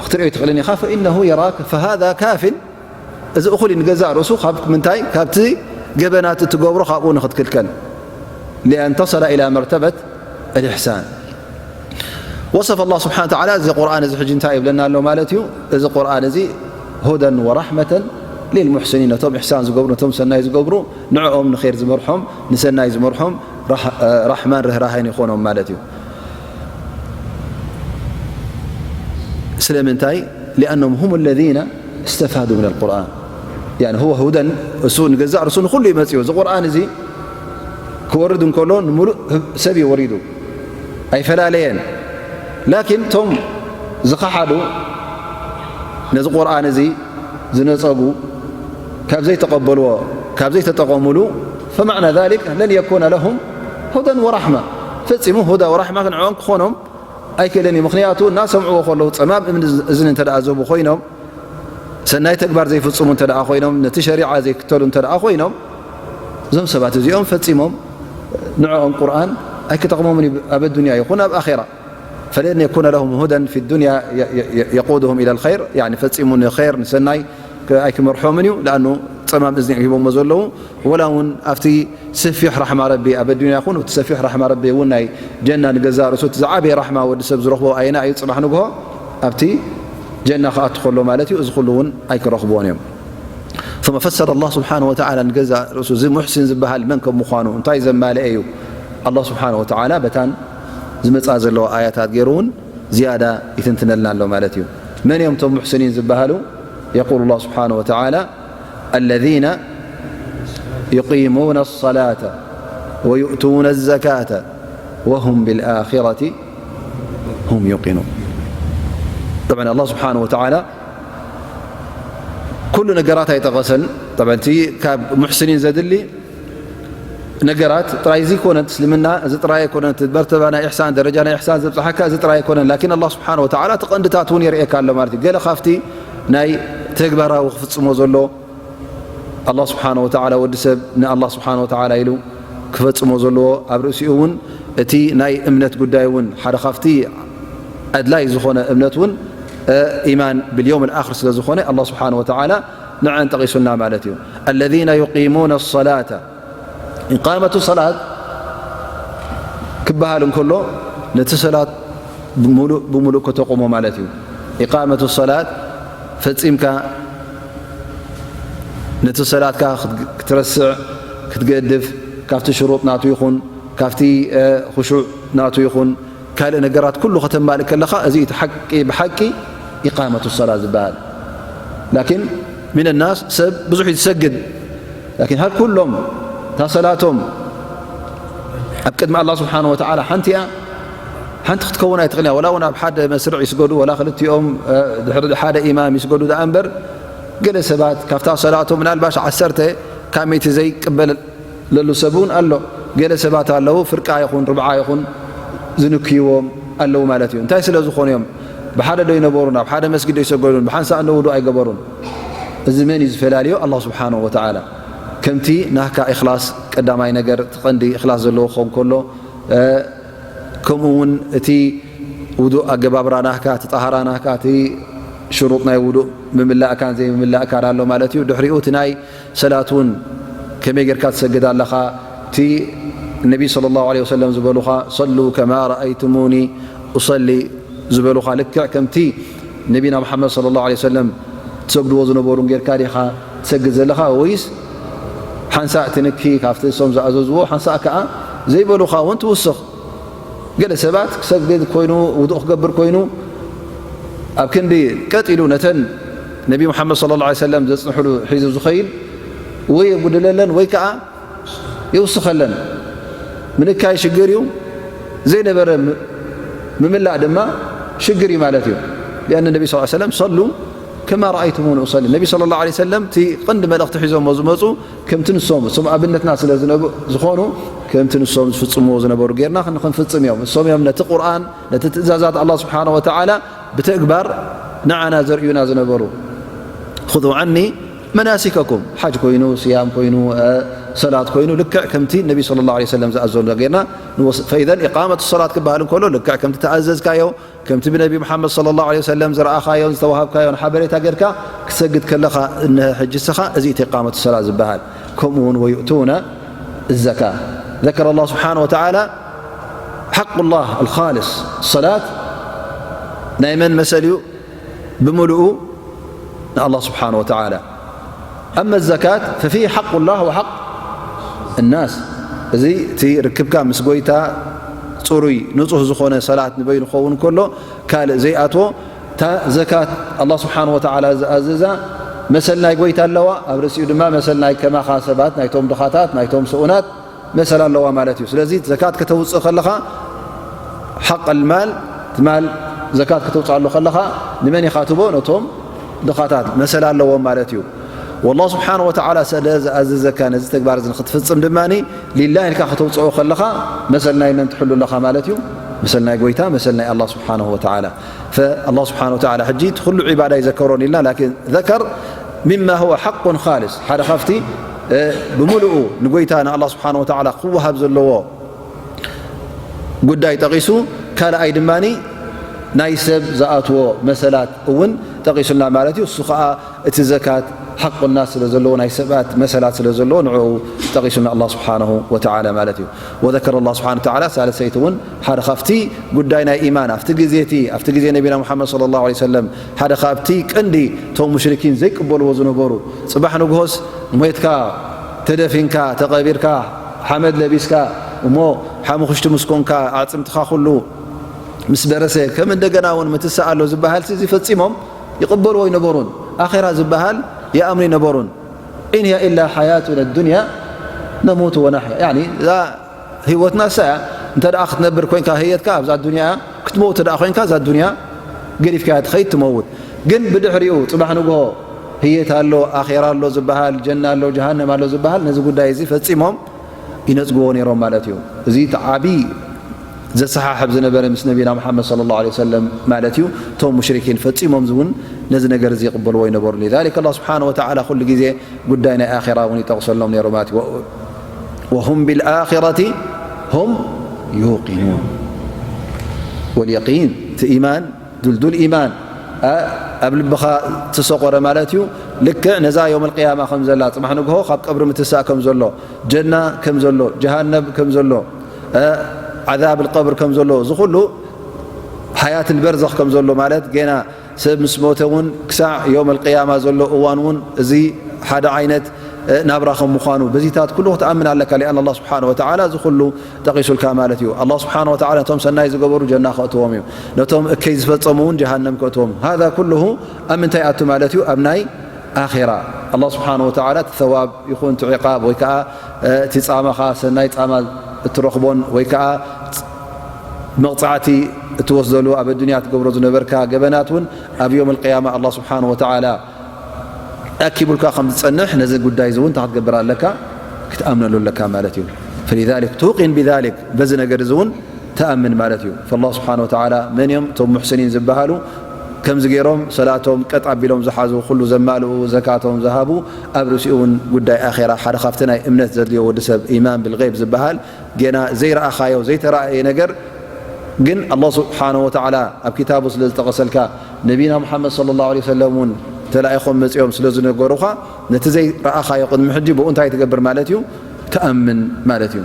ክትሪኦ ኣይትኽእልን ኢኻ። ፈኢነሁ የራክ፣ ፈሃዛ ካፊን፣ እዚ እኹል እዩ ንገዛእ ርእሱ ካብ ምንታይ? ካብቲ ገበናት እትገብሮ ካብኡ ንኽትክልከል። ሊኣን ተሰለ ኢላ መርተበት ኣልኢሕሳን። ወሰፈ ኣላህ ስብሓነ ወተዓላ እዚ ቁርኣን እዚ ሕጂ እንታይ ይብለና ኣሎ ማለት እዩ? እዚ ቁርኣን እዚ ሁደን ወራሕመተን ሊልሙሕስኒን፣ ነቶም ኢሕሳን ዝገብሩ፣ ነቶም ሰናይ ዝገብሩ፣ ንዕኦም ንኸይር ዝመርሖም፣ ንሰናይ ዝመርሖም ራሕ-፣ ራሕማን ርህራሄን ይኾኖም ማለት እዩ። ስለምንታይ? ሊኣነሁም ሁም ለዚነ እስተፋዱ ሚነል ቁርኣን። ያኒ ሁወ ሁደን፣ እሱ ንገዛእ ርእሱ ንኹሉ እዩ መጺኡ። እዚ ቁርኣን እዚ ክወርድ እንከሎ ንምሉእ ሰብ እዩ ወሪዱ፣ ኣይፈላለየን። ላኪን እቶም ዝኸሓዱ፣ ነዚ ቁርኣን እዚ ዝነጸጉ፣ ካብ ዘይተቐበልዎ፣ ካብ ዘይተጠቐሙሉ፣ ፈማዕና ዛሊክ ለን የኩነ ለሁም ሁደን ወራሕማ፣ ፈጺሙ ሁዳ ወራሕማ ንዕኦም ክኾኖም ኣይክእልን እዩ። ምኽንያቱ እናሰምዕዎ ከለዉ ጸማም እምኒ እዝኒ እንተ ደኣ ዝህቡ ኮይኖም፣ ሰናይ ተግባር ዘይፍጽሙ እንተ ደኣ ኮይኖም፣ ነቲ ሸሪዓ ዘይክተሉ እንተ ደኣ ኮይኖም፣ እዞም ሰባት እዚኦም ፈጺሞም ንዕኦም ቁርኣን ኣይክጠቕሞምን እዩ፣ ኣብ ኣዱንያ ይኹን ኣብ ኣኼራ። ፈለን የኩነ ለሁም ሁደን ፊ ዱንያ የ-፣ የ-፣ የ-፣ የቁዱሁም ኢለል ኸይር፣ ያኒ ፈጺሙ ንኸይር ንሰናይ ክ-፣ ኣይክመርሖምን እዩ። ለኣኑ ጸማም እዝኒ እዮም ሂቦሞ ዘለዉ። ወላ እውን ኣብቲ ሰፊሕ ራሕማ ረቢ ኣብ ኣዱንያ ይኹን፣ እቲ ሰፊሕ ራሕማ ረቢ እውን ናይ ጀና ንገዛእ ርእሱ እቲ ዝዓበየ ራሕማ ወዲ ሰብ ዝረኽቦ ኣየና እዩ? ጽባሕ ንግሆ ኣብቲ ጀና ክኣቱ ከሎ ማለት እዩ። እዚ ኩሉ እውን ኣይክረኽብዎን እዮም። ثم فسر الله سبحانه وتعالى ንገዛእ ርእሱ እዚ ሙሕሲን ዝበሃል መን ከም ምዃኑ፣ እንታይ ዘማልአ እዩ? ኣላህ ስብሓነ ወተዓላ በታን ዝመጽኣ ዘለዋ ኣያታት ገይሩ እውን ዝያዳ ይትንትነልና ኣሎ ማለት እዩ። መን እዮም እቶም ሙሕስኒን ዝበሃሉ? የቁሉ ላህ ስብሓነሁ ወተዓላ፣ الذين يقيمون الصلاة ويؤتون الزكاة وهم بالآخرة هم يوقنون። طبعا الله سبحانه وتعالى ኩሉ ነገራት ኣይጠቐሰን። طبعا እቲ ካብ ሙሕስኒን ዘድሊ ነገራት ጥራይ እዚ ኣይኮነን። እስልምና እዚ ጥራይ ኣይኮነን። እቲ መርተባ ናይ ኢሕሳን፣ ደረጃ ናይ ኢሕሳን ዘብጽሓካ እዚ ጥራይ ኣይኮነን። ላኪን ኣላህ ስብሓነ ወተዓላ እቲ ቀንድታት እውን የርእየካ ኣሎ ማለት እዩ። ገለ ካብቲ ናይ ተግባራዊ ክፍጽሞ ዘሎ ኣላህ ስብሓነ ወተዓላ፣ ወዲ ሰብ ንኣላህ ስብሓነ ወተዓላ ኢሉ ክፈጽሞ ዘለዎ፣ ኣብ ርእሲኡ እውን እቲ ናይ እምነት ጉዳይ እውን ሓደ ካብቲ ኣድላይ ዝኾነ እምነት እውን፣ እ፣ ኢማን ብልየውም ልኣኽር ስለ ዝኾነ ኣላህ ስብሓነ ወተዓላ ንዐን ጠቒሱልና ማለት እዩ። الذين يقيمون الصلاة ኢቃመቱ ሰላት ክበሃል እንከሎ፣ ነቲ ሰላት ብምሉእ ብምሉእ ከተቑሞ ማለት እዩ። ኢቃመቱ ሰላት ፈጺምካ ነቲ ሰላትካ ክትግ-፣ ክትረስዕ፣ ክትገድፍ፣ ካብቲ ሽሩጥ ናቱ ይኹን፣ ካብቲ፣ እ፣ ኹሹዕ ናቱ ይኹን፣ ካልእ ነገራት ኩሉ ከተማልእ ከለኻ፣ እዚ እቲ ሓቂ ብሓቂ ኢቃመቱ ሰላት ዝበሃል። ላኪን ሚን ናስ ሰብ ብዙሕ እዩ ዝሰግድ። ላኪን ሃል ኩሎም እታ ሰላቶም ኣብ ቅድሚ ኣላህ ስብሓነ ወተዓላ ሓንቲ እያ፣ ሓንቲ ክትከውን ኣይትኽእልን እያ። ወላ እውን ኣብ ሓደ መስርዕ ይስገዱ፣ ወላ ክልቲኦም፣ እ፣ ድሕሪ ሓደ ኢማም ይስገዱ ደኣ እምበር፣ ገለ ሰባት ካብታ ሰላቶም ምናልባሽ ዓሰርተ ካብ ሚእቲ ዘይቅበለሉ ሰብ እውን ኣሎ። ገለ ሰባት ኣለዉ፣ ፍርቃ ይኹን ርብዓ ይኹን ዝንክይዎም ኣለዉ ማለት እዩ። እንታይ ስለ ዝኾኑ እዮም? ብሓደ ዶ ይነበሩን ኣብ ሓደ መስጊድ ዶ ይሰገዱን? ብሓንሳእ እንዶ ውዱእ ኣይገበሩን? እዚ መን እዩ ዝፈላልዮ? ኣላህ ስብሓነሁ ወተዓላ። ከምቲ ናህካ ኢኽላስ ቀዳማይ ነገር፣ እቲ ቀንዲ ኢኽላስ ዘለዎ ክኸውን ከሎ፣ እ፣ ከምኡ እውን እቲ ውዱእ ኣገባብራ ናህካ፣ እቲ ጣሃራ ናህካ፣ እቲ ሽሩጥ ናይ ውዱእ ምምላእካን ዘይምምላእካን ኣሎ ማለት እዩ። ድሕሪኡ እቲ ናይ ሰላት እውን ከመይ ጌርካ ትሰግድ ኣለኻ? እቲ ነቢ ሰለላሁ ዐለይሂ ወሰለም ዝበሉኻ፣ "ሰሉ ከማ ረኣይቱሙኒ ኡሰሊ" ዝበሉኻ፣ ልክዕ ከምቲ ነቢና መሓመድ ሰለላሁ ዐለይሂ ወሰለም ትሰግድዎ ዝነበሩን ጌርካ ዲኻ ትሰግድ ዘለኻ? ወይስ ሓንሳእ ትንኪ ካብቲ እሶም ዝኣዘዝዎ፣ ሓንሳእ ከኣ ዘይበሉኻ እውን ትውስኽ? ገለ ሰባት ክሰግድ ኮይኑ፣ ውዱእ ክገብር ኮይኑ፣ ኣብ ክንዲ ቀጥ ኢሉ ነተን ነቢ ሙሓመድ ሰለላሁ ዐለይሂ ወሰለም ዘጽንሕሉ ሒዙ ዝኸይድ፣ ወይ የጉድለለን ወይ ከኣ ይውስኸለን። ምንካይ ሽግር እዩ፣ ዘይነበረ ም-፣ ምምላእ ድማ ሽግር እዩ ማለት እዩ። ሊኣን ነቢ ሰለላሁ ዐለይሂ ወሰለም፣ "ሰሉ ከማ ረኣይቱሙኒ ኡሰሊ"፣ ነቢ ሰለላሁ ዐለይሂ ወሰለም እቲ ቀንዲ መልእኽቲ ሒዞሞ ዝመጹ ከምቲ ንሶም፣ እሶም ኣብነትና ስለ ዝነብ-፣ ዝኾኑ፣ ከምቲ ንሶም ዝፍጽምዎ ዝነበሩ ጌርና ክን-፣ ክንፍጽም እዮም። እሶም እዮም ነቲ ቁርኣን፣ ነቲ ትእዛዛት ኣላህ ስብሓነ ወተዓላ ብተግባር ንዓና ዘርእዩና ዝነበሩ። "ኹዙ ዓኒ መናሲከኩም"፣ ሓጅ ኮይኑ፣ ስያም ኮይኑ፣ እ፣ ሰላት ኮይኑ፣ ልክዕ ከምቲ ነቢ ሰለላሁ ዐለይሂ ወሰለም ዝኣዘዞ ጌርና ንወስ-፣ ፈኢዘን ኢቃመቱ ሰላት ክበሃል እንከሎ፣ ልክዕ ከምቲ ተኣዘዝካዮ፣ ከምቲ ብነቢ መሓመድ ሰለላሁ ዐለይሂ ወሰለም ዝረኣኻዮን ዝተዋሃብካዮን ሓበሬታ ጌርካ ክትሰግድ ከለኻ፣ እነሀ ሕጂ ንስኻ፣ እዚ እቲ ኢቃመቱ ሰላት ዝበሃል። ከምኡ እውን "ወዩእቱነ ዘካ"። ዘከረ ኣላህ ስብሓነ ወተዓላ ሓቁላህ ኣልኻልስ፣ ሰላት ናይ መን መሰል እዩ? ብምሉኡ ንኣላህ ስብሓነ ወተዓላ። ኣመ ዘካት ፈፊህ ሓቁላህ ወሓቅ ናስ። እዚ እቲ ርክብካ ምስ ጎይታ ጽሩይ ንጹህ ዝኾነ ሰላት ንበይኑ ክኸውን ከሎ፣ ካልእ ዘይኣትዎ፣ እታ ዘካት ኣላህ ስብሓነ ወተዓላ ዝኣዘዛ መሰል ናይ ጎይታ ኣለዋ፣ ኣብ ርእሲኡ ድማ መሰል ናይ ከማኻ ሰባት፣ ናይቶም ድኻታት፣ ናይቶም ስኡናት መሰል ኣለዋ ማለት እዩ። ስለዚ ዘካት ከተውጽእ ከለኻ፣ ሓቅ ኣልማል፣ እቲ ማል ዘካት ከተውጽኣሉ ከለኻ ንመን ኢኻ ትቦ? ነቶም ድኻታት መሰል ኣለዎም ማለት እዩ። ወላህ ስብሓነ ወተዓላ ስለ ዝኣዘዘካ ነዚ ተግባር እዚ ንክትፍጽም ድማ ሊላህ ኢልካ ከተውጽኦ ከለኻ መሰል ናይ መን ትሕሉ ኣለኻ ማለት እዩ? መሰል ናይ ጎይታ፣ መሰል ናይ ኣላህ ስብሓነሁ ወተዓላ። ፈኣላህ ስብሓነሁ ወተዓላ ሕጂ እቲ ኩሉ ዒባዳ ኣይዘከሮን ኢልና፣ ላኪን ዘከር ሚማ ሁወ ሓቁን ኻልስ፣ ሓደ ካብቲ፣ እ፣ ብምሉኡ ንጎይታ ንኣላህ ስብሓነሁ ወተዓላ ክወሃብ ዘለዎ ጉዳይ ጠቒሱ፣ ካልኣይ ድማ ናይ ሰብ ዝኣትዎ መሰላት እውን ጠቒሱልና ማለት እዩ። እሱ ኸዓ እቲ ዘካት ሓቁ ናስ ስለ ዘለዎ፣ ናይ ሰባት መሰላት ስለ ዘለዎ፣ ንዕኡ ጠቒሱልና ኣላህ ስብሓነሁ ወተዓላ ማለት እዩ። ወዘከረ ኣላህ ስብሓነሁ ወተዓላ ሳልሰይቲ እውን ሓደ ካብቲ ጉዳይ ናይ ኢማን፣ ኣብቲ ግዜ እቲ፣ ኣብቲ ግዜ ነቢና ሙሓመድ ሰለላሁ ዐለይሂ ወሰለም፣ ሓደ ካብቲ ቀንዲ እቶም ሙሽሪኪን ዘይቅበልዎ ዝነበሩ፣ ጽባሕ ንግሆስ ሞይትካ ተደፊንካ፣ ተቐቢርካ፣ ሓመድ ለቢስካ፣ እሞ ሓሙኽሽቲ ምስ ኮንካ፣ ኣዕጽምትኻ ኩሉ ምስ በረሰ፣ ከም እንደገና እውን ምትሳእ ኣሎ ዝበሃልሲ፣ እዚ ፈጺሞም ይቕበልዎ ኣይነበሩን። ኣኼራ ዝበሃል ይኣምኑ ኣይነበሩን። "ኢን ሂየ ኢላ ሓያቱና ዱንያ ነሙቱ ወናሕያ።" ያኒ እዛ ህይወትና እሳ እያ። እንተ ደኣ ክትነብር ኮንካ ህየትካ ኣብዛ ዱንያ እያ። ክትመውት ደኣ ኮንካ እዛ ዱንያ ገዲፍካያ ትኸይድ ትመውት። ግን ብድሕሪኡ ጽባሕ ንግሆ ህየት ኣሎ፣ ኣኼራ ኣሎ ዝበሃል፣ ጀና ኣሎ፣ ጀሃነም ኣሎ ዝበሃል፣ ነዚ ጉዳይ እዚ ፈጺሞም ይነጽግዎ ነይሮም ማለት እዩ። እዚ እቲ ዓቢ ዘሰሓሕብ ዝነበረ ምስ ነቢና ሙሓመድ ሰለላሁ ዐለይሂ ወሰለም ማለት እዩ። እቶም ሙሽሪኪን ፈጺሞም እውን ነዚ ነገር እዚ ይቕበልዎ ኣይነበሩን። ሊዛሊክ ኣላህ ስብሓነ ወተዓላ ኩሉ ግዜ ጉዳይ ናይ ኣኼራ እውን ይጠቕሰሎም ነይሩ ማለት እዩ። ወ-፣ ወሁም ቢልኣኺረቲ ሁም ዩቂኑን። ወልየቂን፣ እቲ ኢማን፣ ድልዱል ኢማን፣ ኣ-፣ ኣብ ልብኻ ትሰቆረ ማለት እዩ። ልክዕ ነዛ የውመል ቅያማ ከም ዘላ፣ ጽባሕ ንግሆ ካብ ቀብሪ ምትሳእ ከም ዘሎ፣ ጀና ከም ዘሎ፣ ጀሃነብ ከም ዘሎ፣ እ፣ ዓዛብ ልቀብር ከም ዘሎ፣ እዚ ኩሉ ሓያት ልበርዘኽ ከም ዘሎ ማለት፣ ገና ሰብ ምስ ሞተ እውን ክሳዕ የውመል ቅያማ ዘሎ እዋን እውን እዚ ሓደ ዓይነት፣ እ፣ ናብራ ከም ምዃኑ፣ በዚታት ኩሉ ክትኣምን ኣለካ። ሊኣን ኣላህ ስብሓነ ወተዓላ እዚ ኩሉ ጠቒሱልካ ማለት እዩ። ኣላህ ስብሓነ ወተዓላ ነቶም ሰናይ ዝገበሩ ጀና ከእትዎም እዩ። ነቶም እከይ ዝፈጸሙ እውን ጀሃነም ከእትዎም እዩ። ሃዛ ኩልሁ ኣብ ምንታይ ኣቱ ማለት እዩ? ኣብ ናይ ኣኼራ። ኣላህ ስብሓነ ወተዓላ እቲ ተዋብ ይኹን እቲ ዕቃብ ወይ ከዓ፣ እ፣ እቲ ጻማኻ ሰናይ ጻማ እትረኽቦን ወይ ከዓ መቕጻዕቲ እትወስደሉ ኣብ ኣዱንያ ትገብሮ ዝነበርካ ገበናት እውን ኣብ የውመል ቅያማ ኣላህ ስብሓነ ወተዓላ ኣኪቡልካ ከም ዝጸንሕ ነዚ ጉዳይ እዚ እውን እንታይ ክትገብር ኣለካ? ክትኣምነሉ ኣለካ ማለት እዩ። ፈሊዛሊክ ቱቂን ቢዛሊክ፣ በዚ ነገር እዚ እውን ትኣምን ማለት እዩ። ፈላህ ስብሓነ ወተዓላ መን እዮም እቶም ሙሕስኒን ዝበሃሉ? ከምዚ ገይሮም ሰላቶም ቀጥ ኣቢሎም ዝሓዙ፣ ኩሉ ዘማልኡ፣ ዘካቶም ዝሃቡ፣ ኣብ ርእሲኡ እውን ጉዳይ ኣኼራ ሓደ ካብቲ ናይ እምነት ዘድልዮ ወዲ ሰብ ኢማን ብልገይብ ዝበሃል ገና ዘይረኣኻዮ ዘይተራእየ ነገር ግን ኣላህ ስብሓነ ወተዓላ ኣብ ኪታቡ ስለ ዝጠቐሰልካ፣ ነቢና ሙሓመድ ሰለላሁ ዐለይሂ ወሰለም እውን ተላኢኾም መጺኦም ስለ ዝነገሩኻ፣ ነቲ ዘይረኣኻዮ ቅድሚ ሕጂ ብኡ እንታይ ትገብር ማለት እዩ? ትኣምን ማለት እዩ።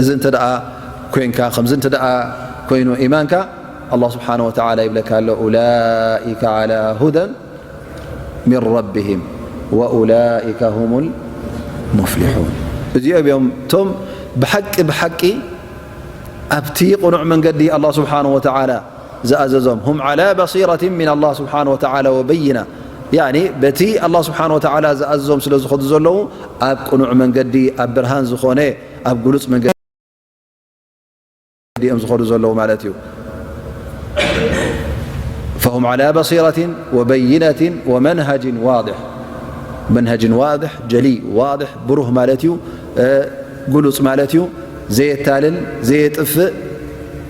እዚ እንተ ደኣ ኮይንካ፣ ከምዚ እንተ ደኣ ኮይኑ ኢማንካ፣ ኣላህ ስብሓነ ወተዓላ ይብለካ ኣሎ፣ ኡላኢከ ዓላ ሁደን ሚን ረቢሂም ወኡላኢከ ሁሙል ሙፍሊሑን። እዚኦም እዮም እቶም ብሓቂ፣ ብሓቂ ኣብቲ ቅኑዕ መንገዲ ኣላህ ስብሓነ ወተዓላ ዝኣዘዞም። ሁም ዓላ በሲረትን ሚን ኣላህ ስብሓነ ወተዓላ ወበይና። ያኒ በቲ ኣላህ ስብሓነ ወተዓላ ዝኣዘዞም ስለ ዝኸዱ ዘለዉ ኣብ ቅኑዕ መንገዲ፣ ኣብ ብርሃን ዝኾነ፣ ኣብ ግሉጽ መንገዲ እዮም ዝኸዱ ዘለዉ ማለት እዩ። ፈሁም ዓላ በሲረትን ወበይነትን ወመንሃጅን ዋድሕ። መንሃጅን ዋድሕ፣ ጀሊ፣ ዋድሕ፣ ብሩህ ማለት እዩ። እ፣ ግሉጽ ማለት እዩ። ዘየታልል፣ ዘየጥፍእ፣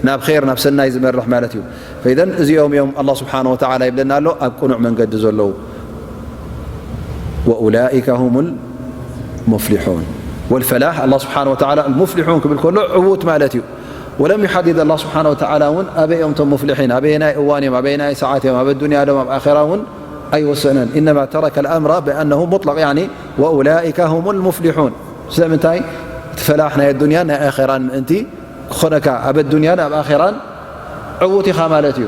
ናብ ኼር፣ ናብ ሰናይ ዝመርሕ ማለት እዩ። ፈኢዘን እዚኦም እዮም ኣላህ ስብሓነ ወተዓላ ይብለና ኣሎ፣ ኣብ ቅኑዕ መንገዲ ዘለዉ። ወኡላኢከ ሁሙል ሙፍሊሑን። ወልፈላሕ፣ ኣላህ ስብሓነ ወተዓላ ሙፍሊሑን ክብል ከሎ ዕዉት ማለት እዩ። ወለም ዩሓዲድ፣ ኣላህ ስብሓነ ወተዓላ እውን ኣበይ እዮም እቶም ሙፍሊሒን፣ ኣበየናይ እዋን እዮም፣ ኣበየናይ ሰዓት እዮም፣ ኣብ ኣዱንያ ዶም ኣብ ኣኼራ እውን ኣይወሰነን። ኢነማ ተረከ ልኣምራ ብኣነሁ ሙጥለቅ፣ ያኒ ወኡላኢከ ሁሙል ሙፍሊሑን። ስለምንታይ? እቲ ፈላሕ ናይ ኣዱንያን ናይ ኣኼራን ምእንቲ ክኾነካ፣ ኣብ ኣዱንያን ኣብ ኣኼራን ዕዉት ኢኻ ማለት እዩ።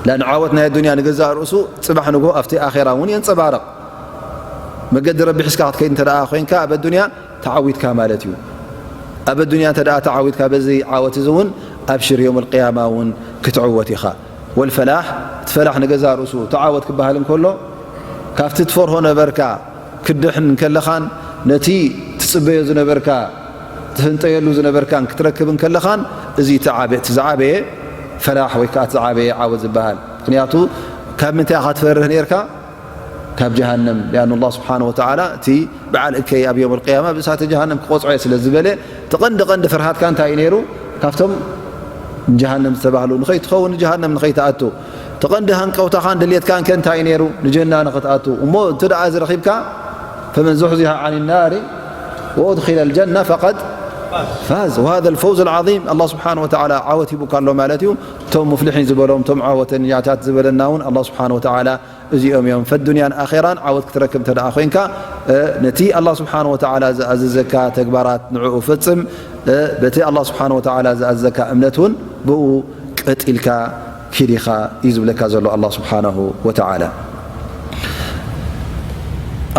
ላን ዓወት ናይ ኣዱንያ ንገዛእ ርእሱ ጽባሕ ንግሆ ኣብቲ ኣኼራ እውን የንጸባርቕ። መገዲ ረቢ ሒዝካ ክትከይድ እንተ ደኣ ኮይንካ፣ ኣብ ኣዱንያ ተዓዊትካ ማለት እዩ። ኣብ ኣዱንያ እንተ ደኣ ተዓዊትካ፣ በዚ ዓወት እዚ እውን ኣብሽር፣ የውመል ቅያማ እውን ክትዕወት ኢኻ። ወልፈላሕ፣ እቲ ፈላሕ ንገዛእ ርእሱ፣ እቲ ዓወት ክበሃል እንከሎ፣ ካብቲ ትፈርሆ ነበርካ፣ ክድሕን እንከለኻን፣ ነቲ ትጽበዮ ዝነበርካ፣ ትህንጠየሉ ዝነበርካን ክትረክብ እንከለኻን፣ እዚ እቲ ዓበ-፣ እቲ ዝዓበየ ፈላሕ ወይ ከኣ እቲ ዝዓበየ ዓወት ዝበሃል። ምኽንያቱ፣ ካብ ምንታይ ኢኻ ትፈርህ ነርካ? ካብ ጀሃነም። ሊኣኑ ኣላህ ስብሓነ ወተዓላ እቲ በዓል እከይ ኣብ የውመል ቅያማ ብእሳተ ጀሃነም ክቆጽዖ እየ ስለ ዝበለ፣ እቲ ቀንዲ ቀንዲ ፍርሃትካ እንታይ እዩ ነይሩ? ካብቶም ጀሃነም ዝተባህሉ ንኸይትኸውን፣ ንጀሃነም ንኸይትኣቱ። እቲ ቀንዲ ሃንቀውታኻን ድልየትካን ከ እንታይ እዩ ነይሩ? ንጀና ንኽትኣቱ። እሞ እንተ ደኣ እዚ ረኺብካ፣ ፈመን ዙሕዚሐ ዓኒ ናሪ ወኡድኺለ ልጀና ፈቀድ ፋዝ። ወሃዘ ልፈውዝ ልዓዚም። ኣላህ ስብሓነ ወተዓላ ዓወት ሂቡካ ኣሎ ማለት እዩ። እቶም ሙፍሊሒን ዝበሎም፣ እቶም ዓወተኛታት ዝበለና እውን ኣላህ ስብሓነ ወተዓላ እዚኦም እዮም። ፈዱንያን ኣኼራን ዓወት ክትረክብ እንተ ደኣ ኮይንካ፣ እ፣ ነቲ ኣላህ ስብሓነ ወተዓላ ዝኣዘዘካ ተግባራት ንዕኡ ፈጽም። እ፣ በቲ ኣላህ ስብሓነ ወተዓላ ዝኣዘዘካ እምነት እውን ብኡ ቀጢልካ ኪድ ኢኻ እዩ ዝብለካ ዘሎ ኣላህ ስብሓነሁ ወተዓላ።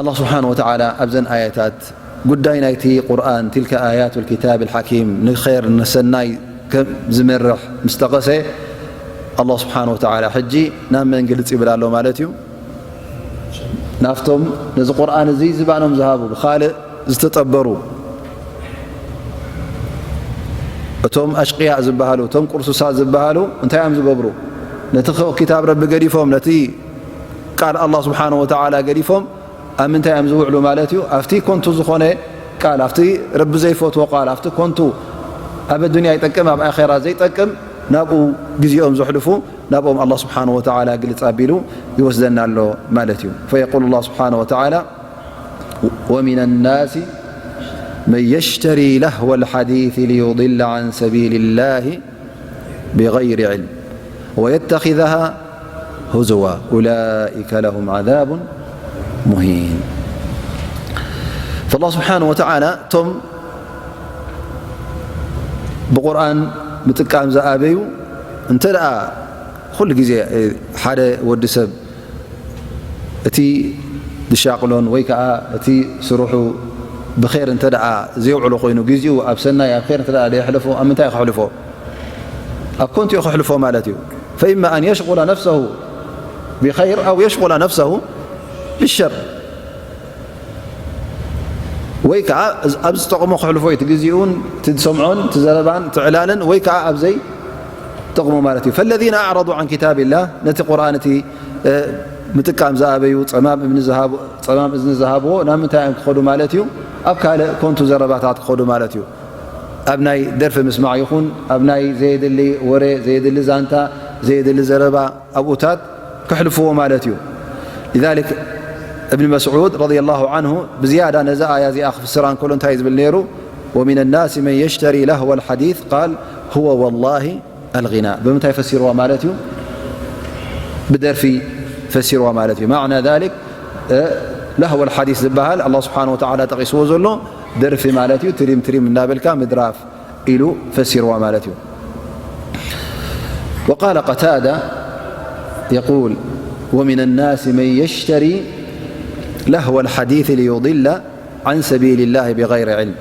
ኣላህ ስብሓነ ወተዓላ ኣብዘን ኣያታት ጉዳይ ናይቲ ቁርኣን፣ ትልከ ኣያቱ ልኪታብ ልሓኪም፣ ንኸይር ንሰናይ ከም ዝመርሕ ምስ ጠቐሰ፣ ኣላህ ስብሓን ወተዓላ ሕጂ ናብ መን ግልጽ ይብል ኣሎ ማለት እዩ? ናብቶም ነዚ ቁርኣን እዚ ዝባኖም ዝሃቡ፣ ብኻልእ ዝተጠበሩ፣ እቶም ኣሽቅያእ ዝበሃሉ፣ እቶም ቁርሱሳት ዝበሃሉ እንታይ እዮም ዝገብሩ? ነቲ ኸ-፣ ኪታብ ረቢ ገዲፎም፣ ነቲ ቃል ኣላህ ስብሓን ወተዓላ ገዲፎም፣ ኣብ ምንታይ እዮም ዝውዕሉ ማለት እዩ? ኣብቲ ኮንቱ ዝኾነ ቃል፣ ኣብቲ ረቢ ዘይፈትዎ ቃል፣ ኣብቲ ኮንቱ፣ ኣብ ኣዱንያ ይጠቅም ኣብ ኣኼራ ዘይጠቅም፣ ናብኡ ግዜኦም ዘሕልፉ፣ ናብኦም ኣላህ ስብሓን ወተዓላ ግልጽ ኣቢሉ ይወስደና ኣሎ ማለት እዩ። فيقول الله سبحانه وتعالى: ومن الناس من يشتري لهو الحديث ليضل عن سبيل الله بغير علم ويتخذها هزوا أولئك لهم عذاب مهين. فالله سبحانه وتعالى እቶም ብቁርኣን ምጥቃም ዝኣበዩ፣ እንተ ደኣ ኩሉ ግዜ ሓደ ወዲ ሰብ እቲ ዝሻቕሎን ወይ ከኣ እቲ ስርሑ ብኼር እንተ ደኣ ዘየውዕሎ ኮይኑ፣ ግዜኡ ኣብ ሰናይ ኣብ ኼር እንተ ደኣ ዘየሕለፎ፣ ኣብ ምንታይ ከሕልፎ? ኣብ ኮንቱ እዩ ከሕልፎ ማለት እዩ። فإما أن يشغل نفسه بخير أو يشغل نفسه بالشر. ወይ ከዓ ኣብ ዝጠቕሞ ከሕልፎ እዩ፣ እቲ ግዜኡን እቲ ዝሰምዖን እቲ ዘረባን እቲ ዕላልን፣ ወይ ከዓ ኣብ ዘይጠቕሞ ማለት እዩ። فالذين أعرضوا عن كتاب الله، ነቲ ቁርኣን እቲ፣ እ፣ ምጥቃም ዝኣበዩ፣ ጸማም እምኒ ዝሃብ-፣ ጸማም እዝኒ ዝሃብዎ፣ ናብ ምንታይ እዮም ክኸዱ ማለት እዩ? ኣብ ካልእ ኮንቱ ዘረባታት ክኸዱ ማለት እዩ። ኣብ ናይ ደርፊ ምስማዕ ይኹን፣ ኣብ ናይ ዘየድሊ ወረ፣ ዘየድሊ ዛንታ፣ ዘየድሊ ዘረባ፣ ኣብኡታት ከሕልፍዎ ማለት እዩ። لذلك እብኒ መስዑድ ረዲየላሁ ዓንሁ ብዝያዳ ነዛ ኣያ እዚኣ ክፍስራ እንከሎ እንታይ እዩ ዝብል ነይሩ? ومن الناس من يشتري لهو الحديث قال هو والله الغناء። ብምንታይ ፈሲርዋ ማለት እዩ? ብደርፊ ፈሲርዋ ማለት እዩ። ማዕና ذلك፣ እ፣ ለህወል ሓዲስ ዝበሃል ኣላህ ስብሓነ ወተዓላ ጠቒስዎ ዘሎ ደርፊ ማለት እዩ። ትሪም ትሪም እናበልካ ምድራፍ ኢሉ ፈሲርዋ ማለት እዩ። وقال قتادة يقول: ومن الناس من يشتري لهو الحديث ليضل عن سبيل الله بغير علم.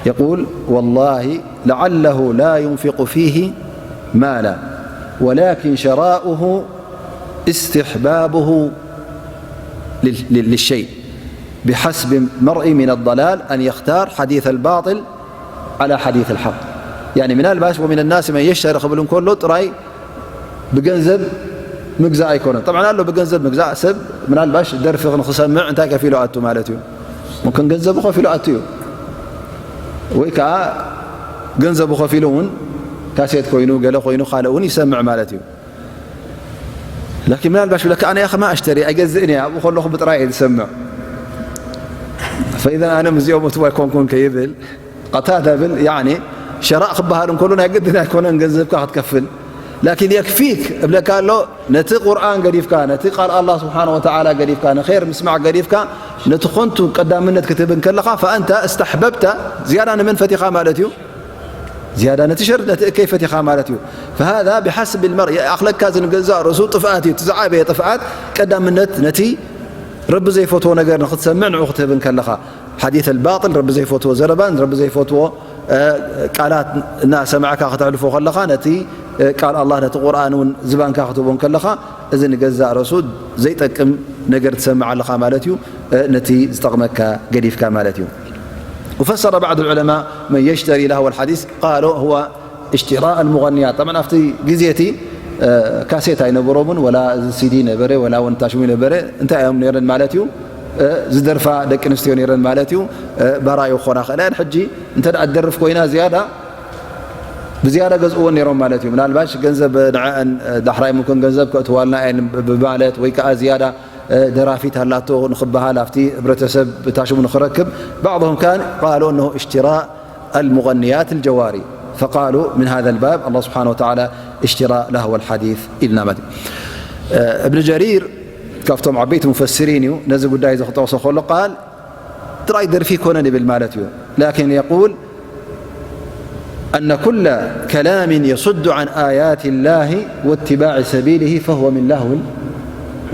يقول: والله لعله لا ينفق فيه مالا، ولكن شراؤه استحبابه لل-، لل-، للشيء، بحسب المرء من الضلال أن يختار حديث الباطل على حديث الحق. يعني ምናልባሽ ومن الناس من يشتري ክብል እንከሎ ጥራይ ብገንዘብ ምግዛእ ኣይኮነን። طبعا ኣሎ ብገንዘብ ምግዛእ ሰብ ምናልባሽ ደርፊ ንክሰምዕ እንታይ ከፊሉ ኣቱ ማለት እዩ። ሙምክን ገንዘቡ ከፊሉ ኣቱ እዩ። ወይ ከዓ ገንዘቡ ከፊሉ እውን ካሴት ኮይኑ ገለ ኮይኑ ካልእ እውን ይሰምዕ ማለት እዩ። ላኪን ምናልባሽ ብለካ ኣነ ያኸማ ኣሽተሪ ኣይገዝእን እየ ኣብኡ ከለኹ ብጥራይ እየ ዝሰምዕ። ፈኢዘን ኣነ ምስዚኦም እትው ኣይኮንኩን ከይብል ቀታዳ ብል ያኒ ሸራእ ክበሃል እንከሎ ናይ ግድን ኣይኮነን ገንዘብካ ክትከፍል። ላኪን የክፊክ እብለካ ኣሎ ነቲ ቁርኣን ገዲፍካ ነቲ ቃል ኣላህ ስብሓን ወተዓላ ገዲፍካ ንኸይር ምስማዕ ገዲፍካ ነቲ ኾንቱ ቀዳምነት ክትህብ እንከለኻ ፈኣንተ እስተሕበብተ ዝያዳ ንመን ፈቲኻ ማለት እዩ? ዝያዳ ነቲ ሸር ነቲ እከይ ፈቲኻ ማለት እዩ። فهذا بحسب المرء ይኣኽለካ እዚ ንገዛእ ርእሱ ጥፍኣት እዩ። እቲ ዝዓበየ ጥፍኣት ቀዳምነት ነቲ ረቢ ዘይፈትዎ ነገር ንክትሰምዕ ንዑ ክትህብ እንከለኻ ሓዲት ኣልባጥል ረቢ ዘይፈትዎ ዘረባን ረቢ ዘይፈትዎ ቃላት እናሰማዕካ ከተሕልፎ ከለኻ ነቲ ቃል ኣላህ ነቲ ቁርኣን እውን ዝባንካ ክትህቦ ከለኻ እዚ ንገዛእ ርእሱ ዘይጠቅም ነገር ትሰምዕ ኣለኻ ማለት እዩ። ነቲ ዝጠቕመካ ገዲፍካ ማለት እዩ። وفسر بعض العلماء من يشتري لهو الحديث قالوا هو اشتراء المغنيات. طبعا ኣብቲ ግዜ እቲ ካሴት ኣይነበሮምን ወላ እዚ ሲዲ ነበረ ወላ እውን ታሽሙ ነበረ እንታይ እዮም ነይረን ማለት እዩ። ዝደርፋ ደቂ ኣንስትዮ ነይረን ማለት እዩ። ባራዩ ክኾና ክእላ እየን። ሕጂ እንተ ደኣ ትደርፍ ኮይና ዝያዳ ብዝያዳ ገዝእወን ነይሮም ማለት እዩ። ምናልባሽ ገንዘብ ንዐአን ዳሕራይ ሙምክን ገንዘብ ከእትዋልና እየን ብማለት ወይ ከዓ ዝያዳ ደራፊት ኣላቶ ንክበሃል ኣብቲ ህብረተሰብ ታሽሙ ንክረክብ بعضهم كان قالوا أنه اشتراء المغنيات الجواري فقالوا من هذا الباب الله سبحانه وتعالى اشتراء لهو الحديث ኢልና ማለት እዩ። እብን ጀሪር ካብቶም ዓበይቲ ሙፈስሪን እዩ። ነዚ ጉዳይ እዚ ክጠቕሶ ከሎ ቃል ጥራይ ደርፊ ኣይኮነን ይብል ማለት እዩ። لكن يقول أن كل كلام يصد عن آيات الله واتباع سبيله فهو من لهو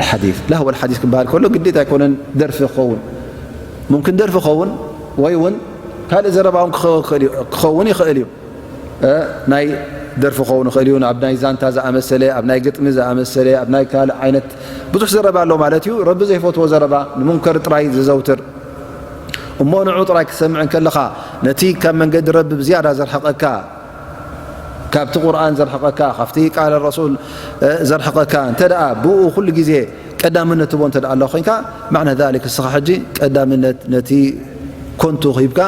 الحديث. لهو الحديث ክበሃል ከሎ ግዴታ ኣይኮነን ደርፊ ክኸውን። ሙምክን ደርፊ ክኸውን ወይ እውን ካልእ ዘረባ እውን ክኸ-፣ ክኸውን ይኽእል እዩ። እ፣ ናይ ደርፊ ክኸውን ይኽእል እዩ፣ ኣብ ናይ ዛንታ ዝኣመሰለ፣ ኣብ ናይ ግጥሚ ዝኣመሰለ፣ ኣብ ናይ ካልእ ዓይነት ብዙሕ ዘረባ ኣሎ ማለት እዩ። ረቢ ዘይፈትዎ ዘረባ፣ ንሙንከር ጥራይ ዝዘውትር። እሞ ንዑ ጥራይ ክትሰምዕ እንከለኻ፣ ነቲ ካብ መንገዲ ረቢ ብዝያዳ ዘርሕቐካ፣ ካብቲ ቁርኣን ዘርሕቐካ፣ ካብቲ ቃል ረሱል፣ እ፣ ዘርሕቐካ እንተ ደኣ ብኡ ኩሉ ግዜ ቀዳምነት ትቦ እንተ ደኣ ኣሎ ኮይንካ፣ ማዕና ዛሊክ እስኻ ሕጂ ቀዳምነት ነቲ ኮንቱ ሂብካ፣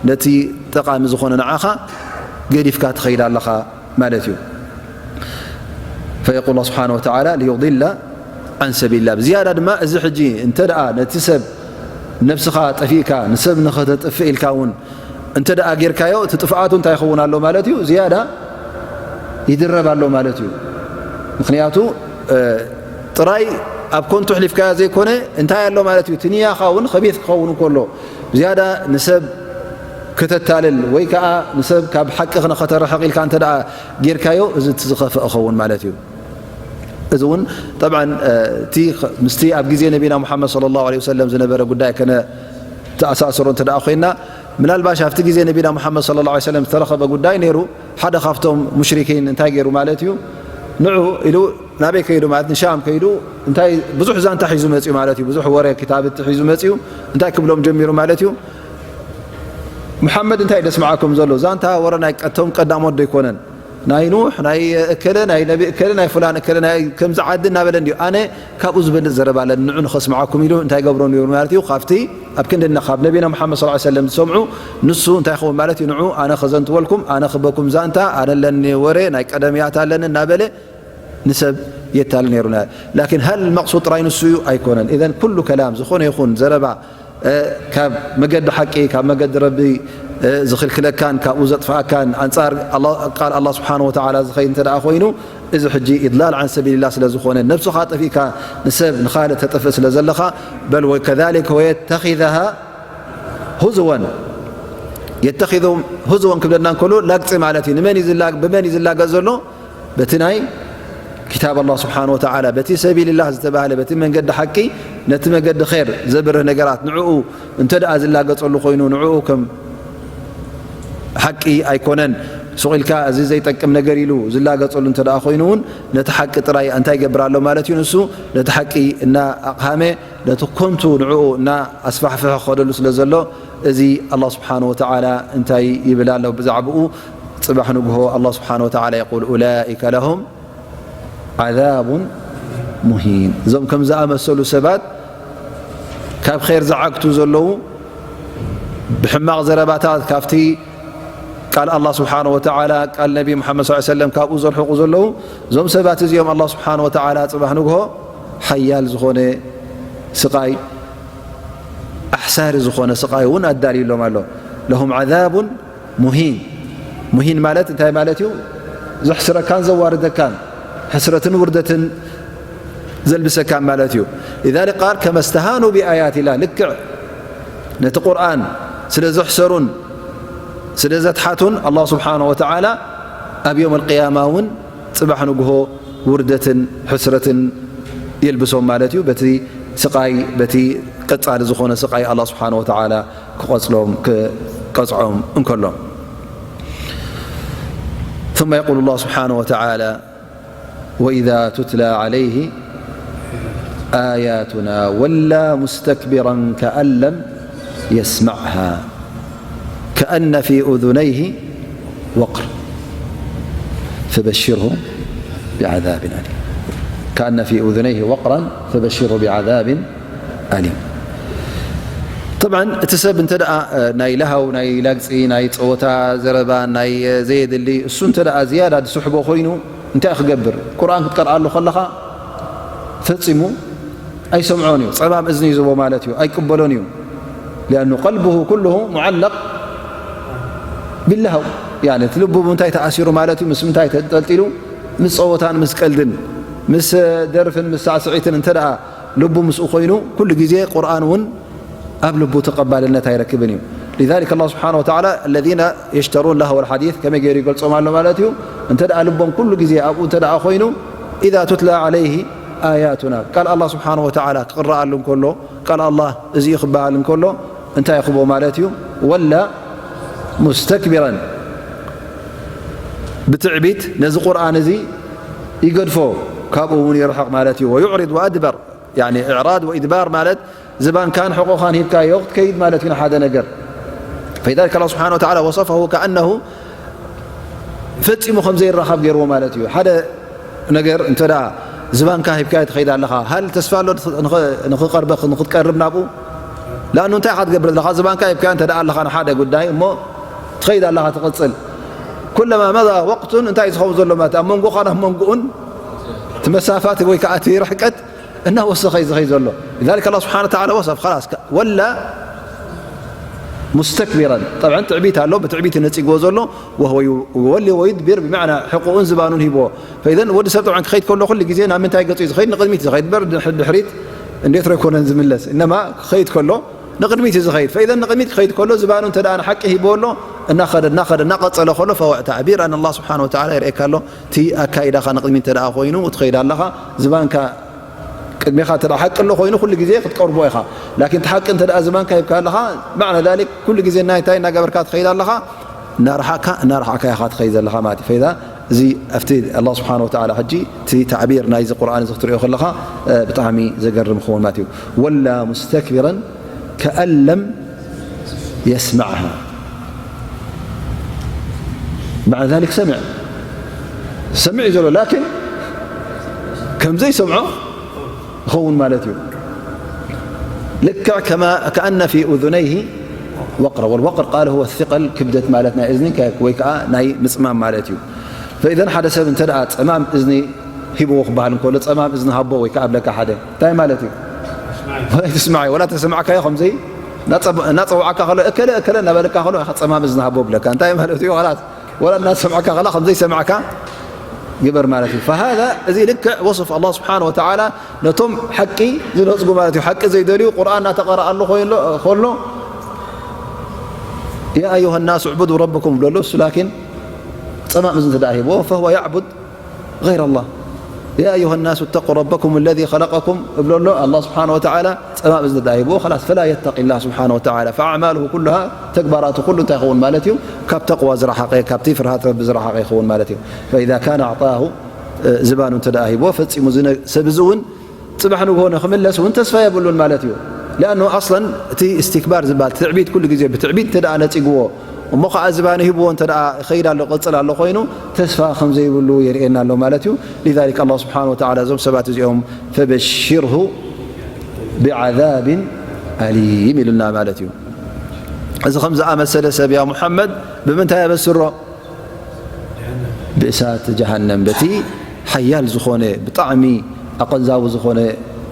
ነቲ ጠቓሚ ዝኾነ ንዓኻ ገዲፍካ ትኸይድ ኣለኻ ማለት እዩ። فيقول الله سبحانه وتعالى ليضل عن سبيل الله። ብዝያዳ ድማ እዚ ሕጂ እንተ ደኣ ነቲ ሰብ ነብስኻ ጠፊእካ፣ ንሰብ ንኸተጥፍእ ኢልካ እውን እንተ ደኣ ጌርካዮ፣ እቲ ጥፍኣቱ እንታይ ይኸውን ኣሎ ማለት እዩ? ዝያዳ ይድረብ ኣሎ ማለት እዩ። ምኽንያቱ፣ እ፣ ጥራይ ኣብ ኮንቱ ኣሕሊፍካዮ ዘይኮነ፣ እንታይ ኣሎ ማለት እዩ? እቲ ንያኻ እውን ኸቢት ክኸውን እንከሎ፣ ዝያዳ ንሰብ ከተታልል ወይ ከኣ ንሰብ ካብ ሓቂ ክነኸተርሕቕ ኢልካ እንተ ደኣ ጌርካዮ፣ እዚ እቲ ዝኸፍአ ክኸውን ማለት እዩ። እዚ እውን ጠብዓን፣ እ፣ እቲ ኸ-፣ ምስቲ ኣብ ግዜ ነቢና ሙሓመድ ሰለላሁ ዐለይሂ ወሰለም ዝነበረ ጉዳይ ከነተኣሳስሮ እንተ ደኣ ኮይና፣ ምናልባሽ ኣብቲ ግዜ ነቢና ሙሓመድ ሰለላሁ ዐለይሂ ወሰለም ዝተረኸበ ጉዳይ ነይሩ። ሓደ ካብቶም ሙሽሪኪን እንታይ ገይሩ ማለት እዩ? ንዑ ኢሉ ናበይ ከይዱ ማለት፣ ንሻም ከይዱ፣ እንታይ ብዙሕ ዛንታ ሒዙ መጽዩ ማለት እዩ። ብዙሕ ወረ ክታብቲ ሒዙ መጽዩ፣ እንታይ ክብሎም ጀሚሩ ማለት እዩ? ሙሓመድ እንታይ ደስምዓኩም ዘሎ? ዛንታ ወረ ናይ ቀቶም ቀዳሞት ዶ ኣይኮነን? ናይ ኑሕ፣ ናይ እከለ፣ ናይ ነቢ እከለ፣ ናይ ፍላን እከለ፣ ናይ ከምዚ ዓዲ እናበለ እንድዩ። ኣነ ካብኡ ዝበልጽ ዘረባ ኣለኒ፣ ንዑ ንኸስምዓኩም ኢሉ እንታይ ገብሮ ነይሩ ማለት እዩ? ካብቲ ኣብ ክንድና ካብ ነቢና ሙሓመድ ሰለላሁ ዐለይሂ ወሰለም ዝሰምዑ፣ ንሱ እንታይ ይኸውን ማለት እዩ? ንዑ ኣነ ከዘንትወልኩም፣ ኣነ ክበኩም ዛንታ፣ ኣነ ኣለኒ ወረ፣ ናይ ቀደምያት ኣለኒ እናበለ ንሰብ የታልል ነይሩ። ላኪን ሃል መቕሱድ ጥራይ ንሱ እዩ? ኣይኮነን። ኢዘን ኩሉ ከላም፣ ዝኾነ ይኹን ዘረባ፣ እ፣ ካብ መገዲ ሓቂ፣ ካብ መገዲ ረቢ፣ እ፣ ዝኽልክለካን ካብኡ ዘጥፍኣካን፣ ኣንጻር ኣላ-፣ ቃል ኣላህ ስብሓነሁ ወተዓላ ዝኸይድ እንተ ደኣ ኮይኑ፣ እዚ ሕጂ ኢድላል ዓን ሰቢልላህ ስለ ዝኾነ፣ ነብስኻ ጠፊእካ ንሰብ ንኻልእ ተጥፍእ ስለ ዘለኻ፣ በል ወከዛሊከ ወየተኺዘሃ ሁዝወን፣ የተኺዙ ሁዝወን ክብለና እንከሎ ላግጺ ማለት እዩ። ንመን እዩ ዝላ-፣ ብመን እዩ ዝላገጽ ዘሎ? በቲ ናይ ኪታብ ኣላህ ስብሓነሁ ወተዓላ፣ በቲ ሰቢልላህ ዝተባህለ፣ በቲ መንገዲ ሓቂ፣ ነቲ መገዲ ኸይር ዘብርህ ነገራት ንዕኡ እንተ ደኣ ዝላገጸሉ ኮይኑ፣ ንዕኡ ከም ሓቂ ኣይኮነን፣ ሱቕ ኢልካ እዚ ዘይጠቅም ነገር ኢሉ ዝላገጸሉ እንተ ደኣ ኮይኑ እውን፣ ነቲ ሓቂ ጥራይ እንታይ ይገብር ኣሎ ማለት እዩ? ንሱ ነቲ ሓቂ እና ኣቕሃመ፣ ነቲ ኮንቱ ንዕኡ እና ኣስፋሕፍሐ ክኸደሉ ስለ ዘሎ፣ እዚ ኣላህ ስብሓነሁ ወተዓላ እንታይ ይብል ኣሎ ብዛዕባኡ? ጽባሕ ንግሆ ኣላህ ስብሓነሁ ወተዓላ የቁል፣ ኡላኢከ ለሁም ዓዛቡን ሙሂን። እዞም ከም ዝኣመሰሉ ሰባት፣ ካብ ኸይር ዝዓግቱ ዘለዉ፣ ብሕማቕ ዘረባታት ካብቲ ቃል ኣላህ ስብሓነሁ ወተዓላ፣ ቃል ነቢ ሙሓመድ ሰለላሁ ዐለይሂ ወሰለም ካብኡ ዘርሕቑ ዘለዉ፣ እዞም ሰባት እዚኦም ኣላህ ስብሓነሁ ወተዓላ ጽባሕ ንግሆ ሓያል ዝኾነ ስቓይ፣ ኣሕሳሪ ዝኾነ ስቓይ እውን ኣዳልዩሎም ኣሎ። ለሁም ዓዛቡን ሙሂን። ሙሂን ማለት እንታይ ማለት እዩ? ዘሕስረካን ዘዋርደካን፣ ሕስረትን ውርደትን ዘልብሰካን ማለት እዩ። ሊዛሊክ ቃል ከመ ስተሃኑ ቢኣያቲላህ፣ ልክዕ ነቲ ቁርኣን ስለ ዘሕሰሩን ስለ ዘትሓቱን፣ ኣላህ ስብሓነሁ ወተዓላ ኣብ የውመል ቅያማ እውን ጽባሕ ንግሆ ውርደትን ሕስረትን የልብሶም ማለት እዩ። በቲ ስቓይ፣ በቲ ቀጻሊ ዝኾነ ስቓይ ኣላህ ስብሓነሁ ወተዓላ ክቐጽሎም፣ ክቐጽዖም እንከሎ። ثم يقول الله سبحانه وتعالى: وإذا تتلى عليه آياتنا ولى مستكبرا كأن لم يسمعها كأن في أذنيه وقر فبشره بعذاب أليم. كأن في أذنيه وقرا فبشره بعذاب أليم. طبعا، እቲ ሰብ እንተ ደኣ፣ እ፣ ናይ ለሃው፣ ናይ ላግጺ፣ ናይ ጸወታ ዘረባ፣ ናይ፣ እ፣ ዘየድሊ፣ እሱ እንተ ደኣ ዝያዳ ዝስሕቦ ኮይኑ፣ እንታይ ክገብር? ቁርኣን ክትቀርኣሉ ከለኻ ፈጺሙ ኣይሰምዖን እዩ። ጸማም እዝኒ እዩ ዝህቦ ማለት እዩ። ኣይቅበሎን እዩ። ሊኣኑ ቀልብሁ ኩልሁ ሙዓለቅ ቢላሃው። ያኒ እቲ ልቡ ብምንታይ ተኣሲሩ ማለት እዩ? ምስ ምንታይ ተንጠልጢሉ? ምስ ጸወታን ምስ ቀልድን፣ ምስ ደርፍን ምስ ሳዕስዒትን እንተ ደኣ ልቡ ምስኡ ኮይኑ፣ ኩሉ ግዜ ቁርኣን እውን ኣብ ልቡ ተቐባልነት ኣይረክብን እዩ። لذلك الله سبحانه وتعالى الذين يشترون لهو الحديث ከመይ ገይሩ ይገልጾም ኣሎ ማለት እዩ? እንተ ደኣ ልቦም ኩሉ ግዜ ኣብኡ እንተ ደኣ ኮይኑ፣ إذا تتلى عليه آياتنا، ቃል ኣላህ ስብሓነሁ ወተዓላ ክቕረኣሉ እንከሎ፣ ቃል ኣላህ እዚ እዩ ክበሃል እንከሎ፣ እንታይ ይኽቦ ማለት እዩ? ወላ ሙስተክቢረን፣ ብትዕቢት ነዚ ቁርኣን እዚ ይገድፎ፣ ካብኡ እውን ይርሕቕ ማለት እዩ። ويعرض وأدبر، يعني إعراض وإدبار ማለት ዝባንካን ሕቖኻን ሂብካዮ ክትከይድ ማለት እዩ ንሓደ ነገር። فلذلك الله سبحانه وتعالى وصفه كأنه ፈጺሙ ከም ዘይራኸብ ገይርዎ ማለት እዩ። ሓደ ነገር እንተ ደኣ ዝባንካ ሂብካዮ ትኸይድ ኣለኻ፣ ሃል ተስፋ ኣሎ ንኽ-፣ ንኽቐርበ-፣ ንኽትቀርብ ናብኡ? ለኣኑ እንታይ ኢኻ ትገብር ዘለኻ? ዝባንካ ሂብካዮ እንተ ደኣ ኣለኻ ንሓደ ጉዳይ እሞ ትኸይድ ኣለኻ፣ ትቕጽል። ኩለማ መዳ ወቅቱን እንታይ ዝኸውን ዘሎ ማለት ኣብ መንጎኻን ኣብ መንጎኡን እቲ መሳፋት ወይ ከዓ እቲ ርሕቀት እናወሰኸ እዩ ዝኸይድ ዘሎ። لذلك الله سبحانه وتعالى وصف خلاص ك-، ولى مستكبرا. طبعا ትዕቢት ኣሎ፣ ብትዕቢት ነጺግዎ ዘሎ وهو يولي ويدبر بمعنى ሕቆኡን ዝባኑን ሂብዎ። فإذا ወዲ ሰብ طبعا ክኸይድ ከሎ ኩሉ ግዜ ናብ ምንታይ ገጹ እዩ ዝኸይድ? ንቕድሚት እዩ ዝኸይድ እምበር ድሕ-፣ ድሕሪት እንዴት ኣይኮነን ዝምለስ። إنما ክኸይድ ከሎ ንቕድሚት እዩ ዝኸይድ። فإذا ንቕድሚት ክኸይድ ከሎ ዝባኑ እንተ ደኣ ንሓቂ ሂብዎ ኣሎ፣ እናኸደ፣ እናኸደ፣ እናቐጸለ ከሎ فهو تعبير أن الله سبحانه وتعالى የርእየካ ኣሎ። እቲ ኣካይዳኻ ንቕድሚት እንተ ደኣ ኮይኑ ትኸይድ ኣለኻ፣ ዝባንካ ቅድሜኻ እንተ ደኣ ሓቂ ኣሎ ኮይኑ ኩሉ ግዜ ክትቀርቦ ኢኻ። ላኪን እቲ ሓቂ እንተ ደኣ ዝባንካ ሂብካ ኣለኻ፣ معنى ذلك ኩሉ ግዜ ናይ እንታይ እናገበርካ ትኸይድ ኣለኻ? እናረሓቕካ፣ እናረሓቕካ ኢኻ ትኸይድ ዘለኻ ማለት እዩ። فإذا እዚ ኣብቲ الله سبحانه وتعالى ሕጂ እቲ تعبير ናይዚ ቁርኣን እዚ ክትሪኦ ከለኻ፣ እ፣ ብጣዕሚ ዘገርም ክኸውን ማለት እዩ። ولى مستكبرا كأن لم يسمعها. معنى ذلك سمع. سمع እዩ ዘሎ، ላኪን ከም ዘይሰምዖ ይኸውን ማለት እዩ። ልክዕ ከማ፣ كأن في أذنيه وقرا. والوقر قال هو الثقل، ክብደት ማለት ናይ እዝኒ ከ-፣ ወይ ከዓ ናይ ምጽማም ማለት እዩ። فإذا ሓደ ሰብ እንተ ደኣ ጸማም እዝኒ ሂብዎ ክበሃል እንከሎ፣ ጸማም እዝኒ ሃቦ ወይ ከዓ ብለካ ሓደ፣ እንታይ ማለት እዩ? ወላ ኣይትስማዓዮ፣ ወላ ተሰማዕካዮ ከምዘይ እናጸብ-፣ እናጸዋዕካ ከሎ፣ "እከለ፣ እከለ" እናበለካ ከሎ፣ ኢኻ ጸማም እዝኒ ሃቦ ብለካ። እንታይ ማለት እዩ? ኸላስ፣ ወላ እናሰማዕካ ከላ ከምዘይሰማዕካ ግበር ማለት እዩ። فهذا እዚ ልክዕ وصف الله سبحانه وتعالى ነቶም ሓቂ ዝነጽጉ ማለት እዩ። ሓቂ ዘይደልዩ ቁርኣን እናተቐረኣሉ ኮይኑ፣ ከሎ፣ "يا أيها الناس اعبدوا ربكم" ብለሉ፣ እሱ ላኪን ጸማም እዝኒ እንተ ደኣ ሂብዎ፣ فهو يعبد غير الله. يا أيها الناس اتقوا ربكم الذي خلقكم እብሎ ኣሎ ኣላህ ስብሓነ ወተዓላ ጸማም እዝኒ ደኣ ሂብዎ፣ خلاص فلا يتقي الله سبحانه وتعالى فأعماله كلها ተግባራቱ ኩሉ እንታይ ይኸውን ማለት እዩ? ካብ ተቕዋ ዝረሓቐ፣ ካብቲ ፍርሃት ረቢ ዝረሓቐ ይኸውን ማለት እዩ። فإذا كان أعطاه ዝባኑ እንተ ደኣ ሂብዎ ፈጺሙ እዚ ነ-፣ ሰብ እዚ እውን ጽባሕ ንግሆ ንኽምለስ እውን ተስፋ የብሉን ማለት እዩ። لأنه أصلا እቲ استكبار ዝበሃል ትዕቢት ኩሉ ግዜ ብትዕቢት እንተ ደኣ ነጺግዎ እሞ ኸዓ ዝባኑ ሂብዎ እንተ ደኣ ይኸይድ ኣሎ፣ ይቕጽል ኣሎ ኮይኑ ተስፋ ከም ዘይብሉ የርእየና ኣሎ ማለት እዩ። لذلك الله سبحانه وتعالى እዞም ሰባት እዚኦም فبشره بعذاب أليم ኢሉና ማለት እዩ። እዚ ከም ዝኣመሰለ ሰብ ያ ሙሐመድ ብምንታይ ኣበስሮ? ብእሳት ጀሃነም፣ በቲ ሓያል ዝኾነ ብጣዕሚ ኣቐንዛዊ ዝኾነ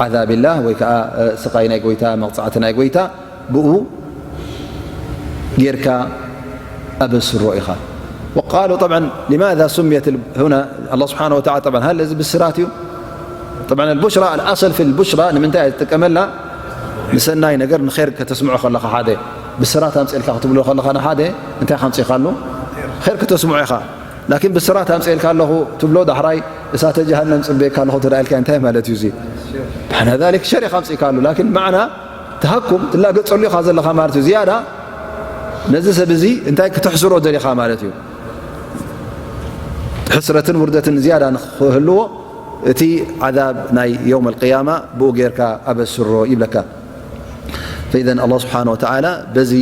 ዓዛብ ኢላ ወይ ከዓ፣ እ፣ ስቓይ ናይ ጎይታ፣ መቕጻዕቲ ናይ ጎይታ ብኡ ጌርካ ኣበስሮ ኢኻ። وقالوا طبعا لماذا سميت ال-، هنا الله سبحانه وتعالى طبعا هل እዚ ብስራት እዩ؟ طبعا البشرى، الأصل في البشرى ንምንታይ እያ ትጥቀመላ? ንሰናይ ነገር ንኸይር ከተስምዖ ከለኻ ሓደ ብስራት ኣምፅእልካ ክትብሎ ከለኻ ንሓደ እንታይ ከምፅእኻሉ? ኸይር ከተስምዖ ኢኻ። ላኪን ብስራት ኣምፅእልካ ኣለኹ ትብሎ ዳሕራይ እሳተ ጀሃነም ፅበየካ ኣለኹ ተዳኢልካ እንታይ ማለት እዩ? እዚ ማዕና ዛሊክ ሸር ኢኻ ኣምፅእካ ኣሎ። ላኪን ማዕና ተሃኩም ትላገፀሉ ኢኻ ዘለኻ ማለት እዩ። ዝያዳ ነዚ ሰብ እዚ እንታይ ክተሕስሮ ደሊኻ ማለት እዩ። ሕስረትን ውርደትን ዝያዳ ንኽህልዎ እቲ ዓዛብ ናይ የውም ኣልቅያማ ብኡ ጌርካ ኣበስሮ ይብለካ። فإذا الله سبحانه وتعالى በዚ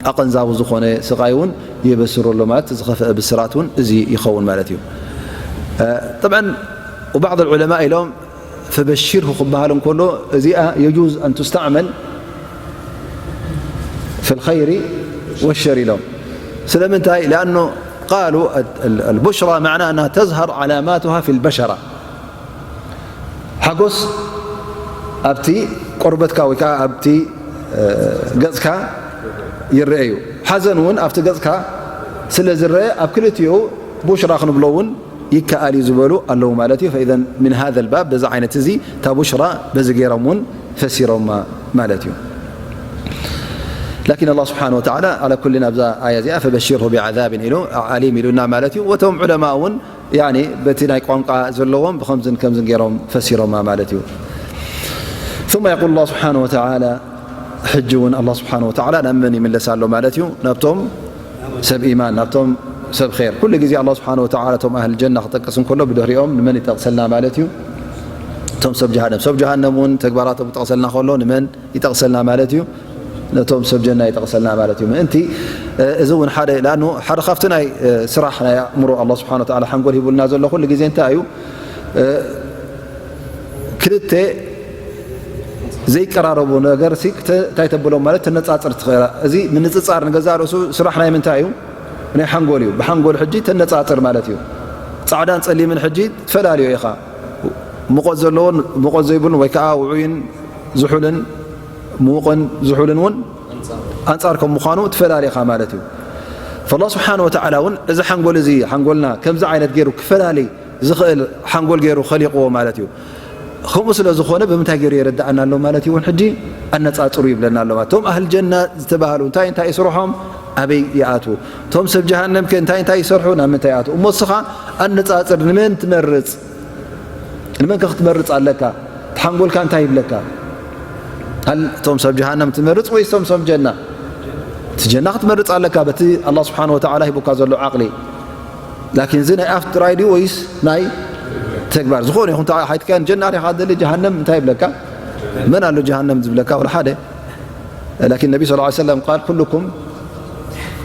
ኣቐንዛዊ ዝኾነ ስቓይ እውን የበስሮ ኣሎ ማለት ዝኸፍአ ብስራት እውን እዚ ይኸውን ማለት እዩ። እ፣ طبعا وبعض العلماء ኢሎም فبشره ክበሃል እንከሎ እዚኣ يجوز أن تستعمل في الخير والشر ኢሎም። ስለምንታይ؟ لأنه قالوا ال-، ال-، البشرى معناه أنها تظهر علاماتها في البشرة. ሓጎስ ኣብቲ ቆርበትካ ወይ ከዓ ኣብቲ፣ እ፣ ገጽካ ይረአ እዩ። ሓዘን እውን ኣብቲ ገጽካ ስለ ዝረአ ኣብ ክልቲኡ ቡሽራ ክንብሎ እውን ይከኣል እዩ ዝበሉ ኣለዉ ማለት እዩ። فإذا من هذا الباب በዚ ዓይነት እዚ እታ ቡሽራ በዚ ገይሮም እውን ፈሲሮማ ማለት እዩ። لكن الله سبحانه وتعالى على كل ኣብዛ ኣያ እዚኣ فبشره بعذاب ኢሉ أليم ኢሉና ማለት እዩ። ወቶም ዑለማ እውን ያኒ በቲ ናይ ቋንቋ ዘለዎም ብኸምዝን ከምዝን ገይሮም ፈሲሮማ ማለት እዩ። ثم يقول الله سبحانه وتعالى ሕጂ እውን الله سبحانه وتعالى ናብ መን ይምለስ ኣሎ ማለት እዩ? ናብቶም ሰብ ኢማን፣ ናብቶም ሰብ ር። ኩሉ ግዜ ኣላ ስብሓን ወተዓላ እቶም ኣህል ጀና ክጠቅስ እንከሎ ብድሕሪኦም ንመን ይጠቕሰልና ማለት እዩ? እቶም ሰብ ጀሃነም። ሰብ ጀሃነም እውን ተግባራቶም ክጠቕሰልና ከሎ ንመን ይጠቕሰልና ማለት እዩ? ነቶም ሰብ ጀና ይጠቕሰልና ማለት እዩ። ምእንቲ እዚ እውን ሓደ፣ ለኣኑ ሓደ ካብቲ ናይ ስራሕ ናይ ኣእምሮ ኣላ ስብሓን ወተዓላ ሓንጎል ሂቡልና ዘሎ ኩሉ ግዜ እንታይ እዩ? ክልተ ዘይቀራረቡ ነገር ሲ ክተ-፣ እንታይ ተብሎም ማለት ተነጻጽር ትኽእል። እዚ ምንጽጻር ንገዛእ ርእሱ ስራሕ ናይ ምንታይ እዩ? ናይ ሓንጎል እዩ። ብሓንጎል ሕጂ ተነጻጽር ማለት እዩ። ጻዕዳን ጸሊምን ሕጂ ትፈላልዮ ኢኻ። ሙቐት ዘለዎን ሙቐት ዘይብሉን ወይ ከዓ ውዑይን ዝሑልን ምዉቕን ዝሑልን እውን ኣንጻር ከም ምዃኑ ትፈላሊ ኢኻ ማለት እዩ። ፈላ ስብሓን ወተዓላ እውን እዚ ሓንጎል እዚ ሓንጎልና ከምዚ ዓይነት ገይሩ ክፈላሊ ዝኽእል ሓንጎል ገይሩ ኸሊቕዎ ማለት እዩ። ከምኡ ስለ ዝኾነ ብምንታይ ገይሩ የረድኣና ኣሎ ማለት እዩ? እውን ሕጂ ኣነጻጽሩ ይብለና ኣሎ ማለት። እቶም ኣህል ጀና ዝተባህሉ እንታይ እንታይ ስርሖም ኣበይ ይኣትዉ? እቶም ሰብ ጀሃነም ከ እንታይ እንታይ ይሰርሑ ናብ ምንታይ ይኣትዉ? እሞ እስኻ ኣነጻጽር፣ ንመን ትመርጽ? ንመን ከ ክትመርጽ ኣለካ? እቲ ሓንጎልካ እንታይ ይብለካ? ሃል እቶም ሰብ ጀሃነም ትመርጽ ወይስ እቶም ሰብ ጀና? እቲ ጀና ክትመርጽ ኣለካ በቲ ኣላ ስብሓን ወተዓላ ሂቡካ ዘሎ ዓቕሊ። ላኪን እዚ ናይ ኣፍ ጥራይ ድዩ ወይስ ናይ ተግባር? ዝኾነ ይኹን ተዓ-፣ ሓይትካን ጀና ዲኻ ደሊ ጀሃነም እንታይ ይብለካ? መን ኣሎ ጀሃነም ዝብለካ? ወላ ሓደ። ላኪን ነቢ ስ ሰለም ቃል ኩልኩም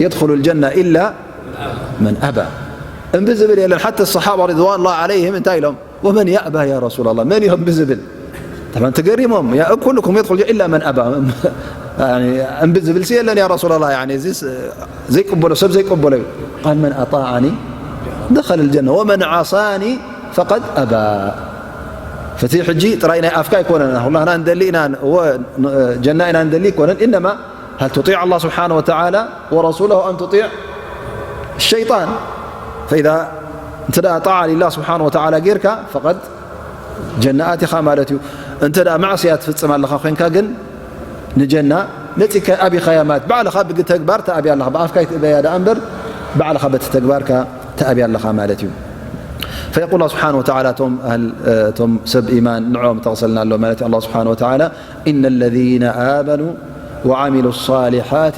የድኹሉ ልጀና ኢላ መን ኣባ። እምቢ ዝብል የለን። ሓተ ሰሓባ ሪድዋን ላ ዓለይህም እንታይ ኢሎም? ወመን ያእባ ያ ረሱላ ላ፣ መን እዮም ብዝብል ተማን ተገሪሞም። ያ ኩልኩም የድኹል ጀ-፣ ኢላ መን ኣባ። እምቢ ዝብል ሲ የለን ያ ረሱላ ላ። ያኒ እዚስ ዘይቅበሎ፣ ሰብ ዘይቅበሎ እዩ። ቃል መን ኣጣዓኒ ደኸለ ልጀና ወመን ዓሳኒ ፈቀድ ኣባ። ፈቲ ሕጂ ጥራይ ናይ ኣፍካ ኣይኮነን። ኩላህና እንደሊ ኢና፣ እወ፣ ጀና ኢና እንደሊ ኣይኮነን። ኢነማ هل تطيع الله سبحانه وتعالى ورسوله أم تطيع الشيطان؟ فإذا እንተ ደኣ ጣዓ ሊላህ ስብሓን ወተዓላ ጌርካ ፈቐድ ጀና ኣቲኻ ማለት እዩ። እንተ ደኣ ማዕስያ ትፍጽም ኣለኻ ኮይንካ ግን ንጀና ነጺካ ኣብኻያ ማለት ባዕልኻ ብተግባር ተኣብያ ኣለኻ። ብኣፍካ ይትእበያ ደኣ እምበር ባዕልኻ በቲ ተግባርካ ተኣብያ ኣለኻ ማለት እዩ። فيقول الله سبحانه وتعالى እቶም ኣህል-፣ እቶም ሰብ ኢማን ንዕኦም ጠቕሰልና ኣሎ ማለት እዩ። ኣላህ ስብሓን ወተዓላ إن الذين آمنوا وعملوا الصالحات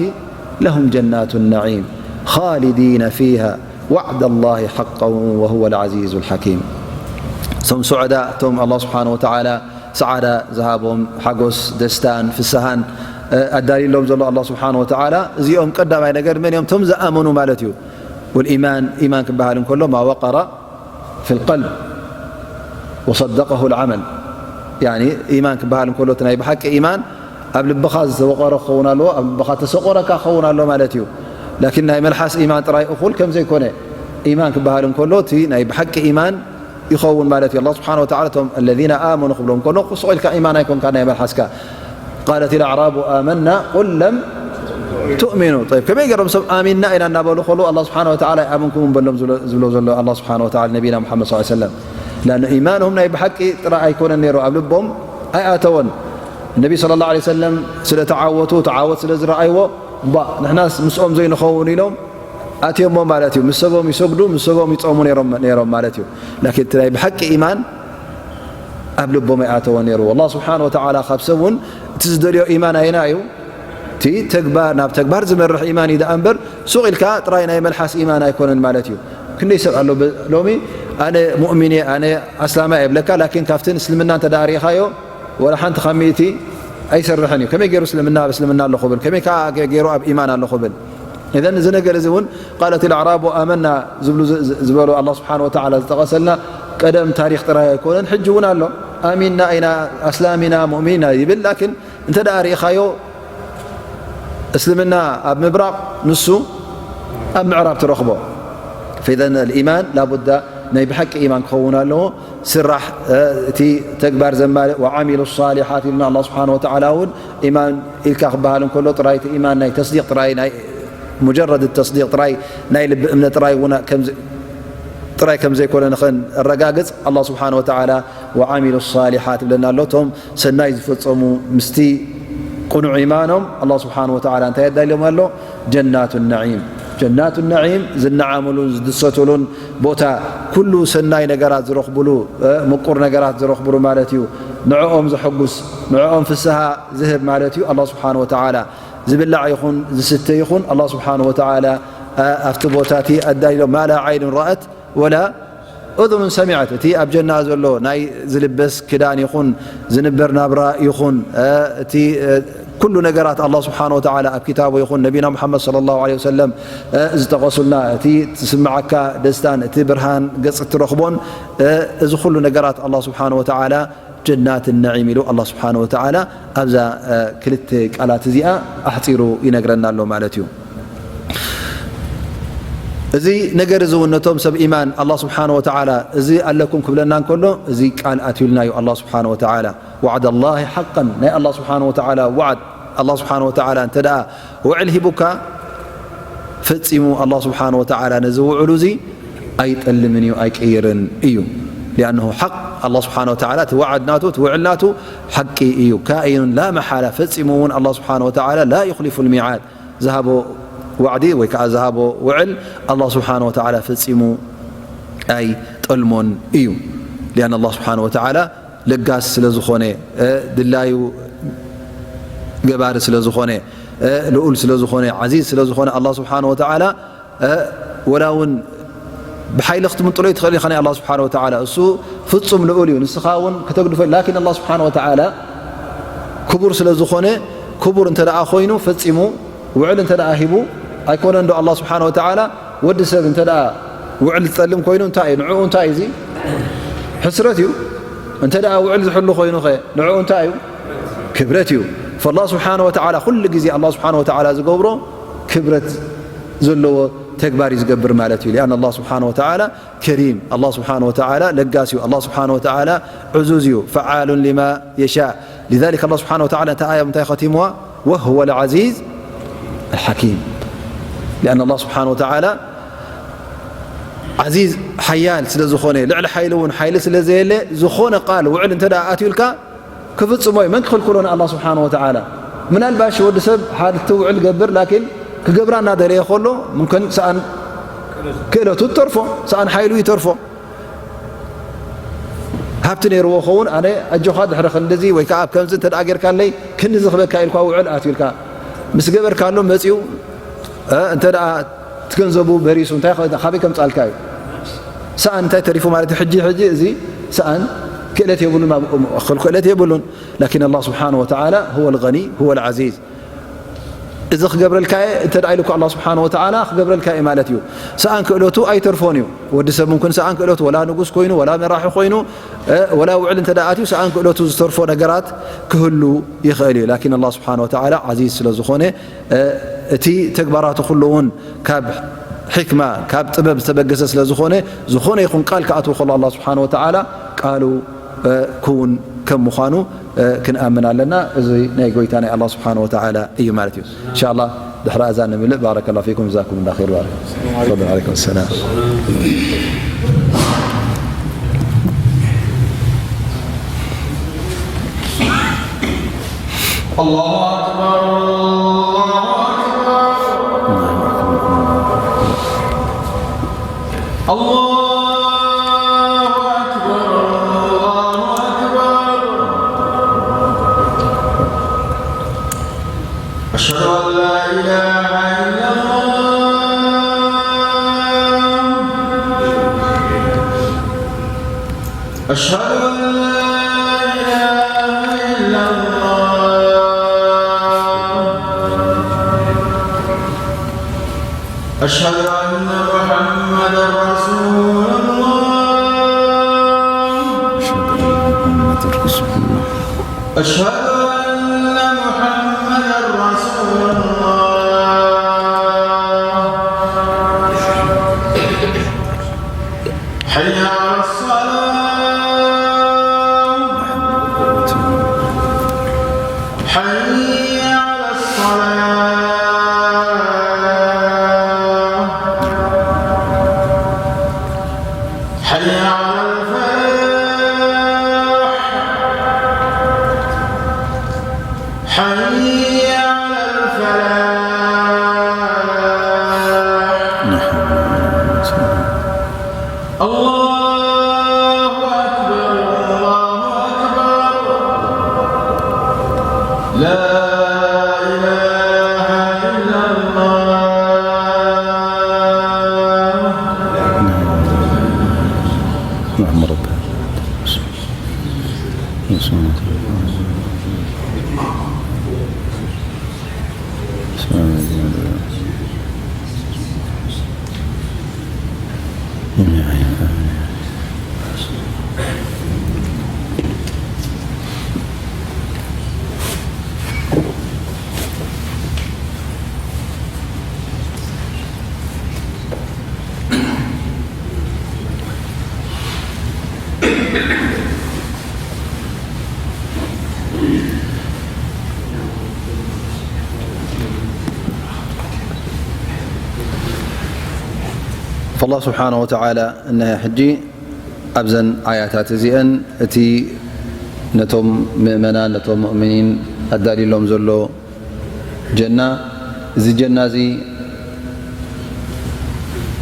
لهم جنات النعيم خالدين فيها وعد الله حقا وهو العزيز الحكيم። እቶም ሱዑዳ፣ እቶም ኣላህ ስብሓን ወተዓላ ሰዓዳ ዝሃቦም፣ ሓጎስ፣ ደስታን ፍስሃን፣ እ፣ ኣዳልዩሎም ዘሎ ኣላህ ስብሓን ወተዓላ፣ እዚኦም ቀዳማይ ነገር መን እዮም? እቶም ዝኣመኑ ማለት እዩ። ወልኢማን፣ ኢማን ክበሃል እንከሎ ማ ወቀረ في القلب وصدقه العمل። ያኒ ኢማን ክበሃል እንከሎ እቲ ናይ ብሓቂ ኢማን ኣብ ልብኻ ዝተወቐረ ክኸውን ኣለዎ፣ ኣብ ልብኻ ተሰቆረካ ክኸውን ኣሎ ማለት እዩ። ላኪን ናይ መልሓስ ኢማን ጥራይ እኹል ከም ዘይኮነ ኢማን ክበሃል እንከሎ እቲ ናይ ብሓቂ ኢማን ይኸውን ማለት እዩ። ኣላህ ስብሓን ወተዓላ እቶም الذين آمنوا ክብሎም ከሎ ሱቕ ኢልካ ኢማን ኣይኮንካ ናይ መልሓስካ። قالت الأعراب آمنا قل لم تؤمنوا። طيب، ከመይ ገይሮም ሰብ ኣሚንና ኢና እናበሉ ከለዉ ኣላህ ስብሓን ወተዓላ ኣይኣመንኩምን በሎም ዝብሎ፣ ዝብሎ ዘሎ ኣላህ ስብሓን ወተዓላ ነቢና ሙሓመድ ሰለላሁ ዐለይሂ ወሰለም። لأن إيمانهم ናይ ብሓቂ ጥራይ ኣይኮነን ነይሩ፣ ኣብ ልቦም ኣይኣተወን። ነቢ ሰለላሁ ዐለይሂ ወሰለም ስለ ተዓወቱ፣ ተዓወት ስለ ዝረኣይዎ፣ እምባ ንሕናስ ምስኦም ዘይንኸውን ኢሎም ኣትዮሞ ማለት እዩ። ምስ ሰቦም ይሰግዱ፣ ምስ ሰቦም ይጾሙ ነይሮም፣ ነይሮም ማለት እዩ። ላኪን እቲ ናይ ብሓቂ ኢማን ኣብ ልቦም ኣይኣተወ ነይሩ። ኣላህ ስብሓን ወተዓላ ካብ ሰብ እውን እቲ ዝደልዮ ኢማን ኣየና እዩ? እቲ ተግባር፣ ናብ ተግባር ዝመርሕ ኢማን እዩ ደኣ እምበር ሱቕ ኢልካ ጥራይ ናይ መልሓስ ኢማን ኣይኮነን ማለት እዩ። ክንደይ ሰብ ኣሎ ብ-፣ ሎሚ ኣነ ሙእሚን እየ፣ ኣነ ኣስላማይ እየ ይብለካ፣ ላኪን ካብቲ እስልምና እንተ ደኣ ርኢኻዮ ወላ ሓንቲ ካብ ሚእቲ ኣይሰርሕን እዩ። ከመይ ገይሩ እስልምና ኣብ እስልምና ኣሎ ክብል፣ ከመይ ከኣ ገ-፣ ገይሩ ኣብ ኢማን ኣሎ ክብል። ኢዘን እዚ ነገር እዚ እውን ቃለት الأعراب آمنا ዝብሉ ዝ-፣ ዝ-፣ ዝበሉ ኣላህ ስብሓን ወተዓላ ዝጠቐሰልና ቀደም ታሪኽ ጥራይ ኣይኮነን፣ ሕጂ እውን ኣሎ። ኣሚንና ኢና፣ ኣስላም ኢና፣ ሙእሚን ኢና ይብል። ላኪን እንተ ደኣ ርኢኻዮ እስልምና ኣብ ምብራቕ ንሱ ኣብ ምዕራብ ትረኽቦ። فإذا الإيمان لابد ናይ ብሓቂ ኢማን ክኸውን ኣለዎ። ስራሕ፣ እ፣ እቲ ተግባር ዘማልእ وعملوا الصالحات ኢልና ኣላህ ስብሓን ወተዓላ እውን ኢማን ኢልካ ክበሃል እንከሎ ጥራይ እቲ ኢማን ናይ ተስዲቕ ጥራይ ናይ ሙጀረድ ተስዲቕ ጥራይ ናይ ልቢ እምነት ጥራይ እውን ከም ዝ-፣ ጥራይ ከም ዘይኮነ ንኸነረጋግጽ ኣላህ ስብሓን ወተዓላ وعملوا الصالحات ይብለና ኣሎ። እቶም ሰናይ ዝፈጸሙ ምስቲ ቅኑዕ ኢማኖም ኣላህ ስብሓን ወተዓላ እንታይ የዳልዮም ኣሎ? ጀናቱ ነዒም። ጀናቱ ነዒም ዝነዓምሉን ዝድሰትሉን ቦታ፣ ኩሉ ሰናይ ነገራት ዝረኽብሉ፣ እ፣ ምቁር ነገራት ዝረኽብሉ ማለት እዩ። ንዕኦም ዘሐጉስ፣ ንዕኦም ፍስሃ ዝህብ ማለት እዩ። ኣላህ ስብሓን ወተዓላ ዝብላዕ ይኹን ዝስተ ይኹን ኣላህ ስብሓን ወተዓላ ኣብቲ ቦታ እቲ ኣዳይሎ ማ ላ ዓይኑን ረኣት ወላ እذኑን ሰሚዐት። እቲ ኣብ ጀና ዘሎ ናይ ዝልበስ ክዳን ይኹን ዝንበር ናብራ ይኹን እቲ ኩሉ ነገራት ኣላህ ስብሓን ወተዓላ ኣብ ክታቡ ይኹን ነቢና ሙሓመድ ሰለላሁ ዐለይሂ ወሰለም ዝጠቐሱልና እቲ ትስምዓካ ደስታን እቲ ብርሃን ገጽ እትረኽቦን እዚ ኩሉ ነገራት ኣላህ ስብሓን ወተዓላ ጀናት ነዒም ኢሉ ኣላህ ስብሓን ወተዓላ ኣብዛ ክልተ ቃላት እዚኣ ኣሕፂሩ ይነግረና ኣሎ ማለት እዩ። እዚ ነገር እዚ እውን ነቶም ሰብ ኢማን ኣላህ ስብሓን ወተዓላ እዚ ኣለኩም ክብለና እንከሎ እዚ ቃል ኣትዩልና እዩ። ኣላህ ስብሓን ወተዓላ ዋዕደ ላሂ ሓቀን ናይ ኣላህ ስብሓን ወተዓላ ዋዕድ ኣላህ ስብሓን ወተዓላ እንተ ደኣ ውዕል ሂቡካ ፈጺሙ ኣላህ ስብሓን ወተዓላ ነዚ ውዕሉ እዚ ኣይጠልምን እዩ ኣይቀይርን እዩ። ሊኣነሁ ሓቅ ኣላህ ስብሓን ወተዓላ እቲ ዋዕድ ናቱ እቲ ውዕል ናቱ ሓቂ እዩ። ካኢኑን ላ መሓላ ፈጺሙ እውን ኣላህ ስብሓን ወተዓላ ላ ዩኽሊፉ ልሚዓድ ዝሃቦ ዋዕዲ ወይ ከዓ ዝሃቦ ውዕል ኣላህ ስብሓን ወተዓላ ፈጺሙ ኣይጠልሞን እዩ። ሊኣን ኣላህ ስብሓን ወተዓላ ለጋስ ስለ ዝኾነ ድላዩ ገባሪ ስለ ዝኾነ ልኡል ስለ ዝኾነ ዓዚዝ ስለ ዝኾነ ኣላህ ስብሓን ወተዓላ ወላ እውን ብሓይሊ ክትምንጥሎ ይትኽእል ኢኻ ናይ ኣላህ ስብሓን ወተዓላ እሱ ፍጹም ልኡል እዩ። ንስኻ እውን ከተግድፎ ላኪን ኣላህ ስብሓን ወተዓላ ክቡር ስለ ዝኾነ ክቡር እንተ ደኣ ኮይኑ ፈጺሙ ውዕል እንተ ደኣ ሂቡ ኣይኮነን ዶ ኣላህ ስብሓን ወተዓላ ወዲ ሰብ እንተ ደኣ ውዕል ዝጠልም ኮይኑ እንታይ እዩ ንዕኡ እንታይ እዚ ሕስረት እዩ። እንተ ደኣ ውዕል ዝሕሉ ኮይኑኸ ንዕኡ እንታይ እዩ ክብረት እዩ። ፈላህ ስብሓን ወተዓላ ኩሉ ግዜ ኣላህ ስብሓን ወተዓላ ዝገብሮ ክብረት ዘለዎ ተግባር እዩ ዝገብር ማለት እዩ። ሊኣን ኣላህ ስብሓን ወተዓላ ከሪም ኣላህ ስብሓን ወተዓላ ለጋስ እዩ። ኣላህ ስብሓን ወተዓላ ዕዙዝ እዩ። ፈዓሉን ሊማ የሻእ። ሊዛሊክ ኣላህ ስብሓን ወተዓላ ነታ ኣያ እንታይ ኸቲምዋ ወህወ ልዓዚዝ ኣልሓኪም። ሊኣን ኣላህ ስብሓን ወተዓላ ዓዚዝ ሓያል ስለ ዝኾነ ልዕሊ ሓይሊ እውን ሓይሊ ስለ ዘየለ ዝኾነ ቃል ውዕል እንተ ደኣ ኣትዩልካ ክፍጽሞ እዩ። መን ክኽልክሎ ንኣላህ ስብሓን ወተዓላ። ምናልባሽ ወዲ ሰብ ሓድቲ ውዕል ገብር ላኪን ክገብራ እናደለየ ከሎ ምምክን ሰኣን ክእለቱ ትተርፎ ሰኣን ሓይሉ ይተርፎ። ሃብቲ ነይርዎ ኸውን ኣነ ኣጆኻ ድሕሪ ክንድዚ ወይ ከዓ ኣብ ከምዚ እንተ ጌርካለይ ክንዲ ዝኽበካ ኢልኳ ውዕል ኣትዩልካ ምስ ገበርካሉ መፅኡ እንተ ትገንዘቡ በሪሱ እንታይ ካበይ ከምፃልካ እዩ። ሰኣን እንታይ ተሪፉ ማለት እዩ። ሕጂ ሕጂ እዚ ሰኣን ክእለት የብሉን ኣብኡ ክእል ክእለት የብሉን። ላኪን ኣላህ ስብሓን ወተዓላ ሁወ ልገኒ ሁወ ልዓዚዝ እዚ ክገብረልካ እየ እንተ ደኣ ኢሉካ ኣላህ ስብሓን ወተዓላ ክገብረልካ እየ ማለት እዩ። ሰኣን ክእለቱ ኣይተርፎን እዩ። ወዲ ሰብ ምምክን ሰኣን ክእለቱ ወላ ንጉስ ኮይኑ ወላ መራሒ ኮይኑ ወላ ውዕል እንተ ደኣ ኣትዩ ሰኣን ክእለቱ ዝተርፎ ነገራት ክህሉ ይኽእል እዩ። ላኪን ኣላህ ስብሓን ወተዓላ ዓዚዝ ስለ ዝኾነ እቲ ተግባራቱ ኩሉ እውን ካብ ሕክማ ካብ ጥበብ ዝተበገሰ ስለ ዝኾነ ዝኾነ ይኹን ቃል ክኣትዎ ከሎ ኣላህ ስብሓን ወተዓላ ቃሉ ክውን ከም ምዃኑ ክንኣምን ኣለና። እዚ ናይ ጎይታ ናይ ኣላህ ስብሓን ወተዓላ እዩ ማለት እዩ። እንሻ ኣላህ ድሕሪ ኣዛን ንምልእ። ባረከ ላሁ ፊኩም ጀዛኩም ላሁ ኸይር ባረክ። ተፈضل። ዓለይኩም ሰላም። الله أكبر الله أكبر الله أكبر الله أكبر أشهد أن لا إله إلا الله أشهد أن لا إله إلا الله أشهد أن محمدا رسول الله أشهد أن محمدا رسول الله أشهد أن محمدا رسول الله حي على الصلاة حي على الصلاة حي على الفلاح حي على الفلاح الله أكبر الله أكبر لا إله إلا الله فالله سبحانه وتعالى እነሀ ሕጂ ኣብዘን ኣያታት እዚአን እቲ ነቶም ምእመናን፣ ነቶም ሙእሚኒን ኣዳልዩሎም ዘሎ ጀና፣ እዚ ጀና እዚ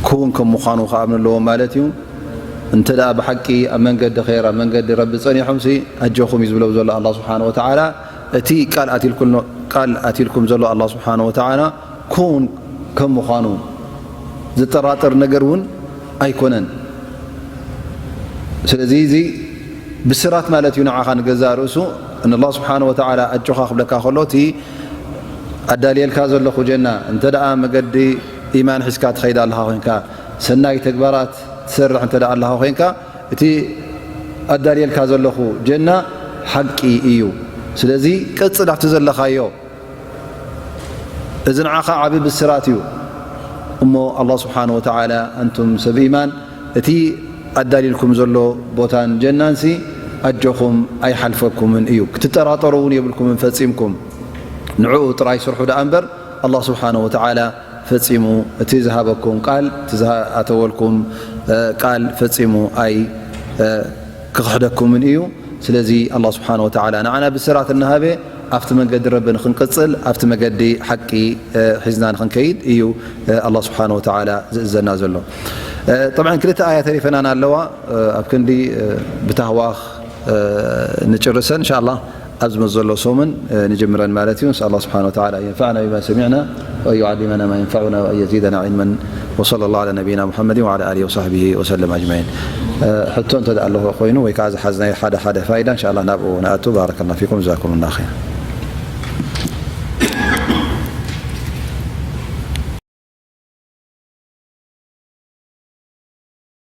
ክውን ከም ምዃኑ ክኣምኑ ኣለዎም ማለት እዩ። እንተ ደኣ ብሓቂ ኣብ መንገዲ ኸይር፣ ኣብ መንገዲ ረቢ ጸኒሖምሲ፣ ኣጆኹም እዩ ዝብሎም ዘሎ ኣላህ ስብሓነ ወተዓላ። እቲ ቃል ኣትልኩልኖ-፣ ቃል ኣትልኩም ዘሎ ኣላህ ስብሓነ ወተዓላ ክውን ከም ምዃኑ ዝጠራጠር ነገር እውን ኣይኮነን። ስለዚ እዚ ብስራት ማለት እዩ ንዓኻ ንገዛእ ርእሱ። ንኣላህ ስብሓነ ወተዓላ ኣጆኻ ክብለካ ከሎ፣ እቲ ኣዳልየልካ ዘለኹ ጀና፣ እንተ ደኣ መገዲ ኢማን ሒዝካ ትኸይድ ኣለኻ ኮይንካ፣ ሰናይ ተግባራት ትሰርሕ እንተ ደኣ ኣለኻ ኮይንካ፣ እቲ ኣዳልየልካ ዘለኹ ጀና ሓቂ እዩ። ስለዚ ቀጽል ኣብቲ ዘለኻዮ። እዚ ንዓኻ ዓቢ ብስራት እዩ። እሞ ኣላህ ስብሓነ ወተዓላ፣ ኣንቱም ሰብ ኢማን፣ እቲ ኣዳልዩልኩም ዘሎ ቦታን ጀናንሲ ኣጆኹም ኣይሓልፈኩምን እዩ። ክትጠራጠሩ እውን የብልኩምን ፈጺምኩም። ንዕኡ ጥራይ ስርሑ ደኣ እምበር፣ ኣላህ ስብሓነ ወተዓላ ፈጺሙ እቲ ዝሃበኩም ቃል፣ እቲ ዝኣተወልኩም፣ እ፣ ቃል ፈጺሙ ኣይ፣ እ፣ ክኽሕደኩምን እዩ። ስለዚ ኣላህ ስብሓነ ወተዓላ ንዓና ብስራት እናሃበ ኣብቲ መንገዲ ረቢ ንኽንቅጽል፣ ኣብቲ መገዲ ሓቂ፣ እ፣ ሒዝና ንኽንከይድ እዩ፣ እ፣ ኣላህ ስብሓነ ወተዓላ ዝእዘና ዘሎ። እ፣ ጠብዓን ክልተ ኣያ ተሪፈናን ኣለዋ፣ እ፣ ኣብ ክንዲ፣ እ፣ ብታህዋኽ፣ እ፣ ንጭርሰን፣ እንሻ ኣላህ ኣብ ዝመጽእ ዘሎ ሰሙን፣ እ፣ ንጅምረን ማለት እዩ። ንስኣል ኣላህ ስብሓነ ወተዓላ ኣን የንፈዕና ቢማ ሰሚዕና ወኣን ዩዓሊመና ማ የንፈዑና ወኣን የዚደና ዒልመን። ወሰለ ላሁ ዓላ ነቢይና ሙሓመድን ወዓላ ኣሊሂ ወሳሕቢሂ ወሰለም ኣጅመዒን። እ፣ ሕቶ እንተ ደኣ ኣለዎ ኮይኑ ወይ ከዓ ዝሓዝናዮ ሓደ ሓደ ፋይዳ፣ እንሻ ኣላህ ናብኡ ንኣቱ። ባረከ ላሁ ፊኩም፣ ጀዛኩም ላሁ ኸይር።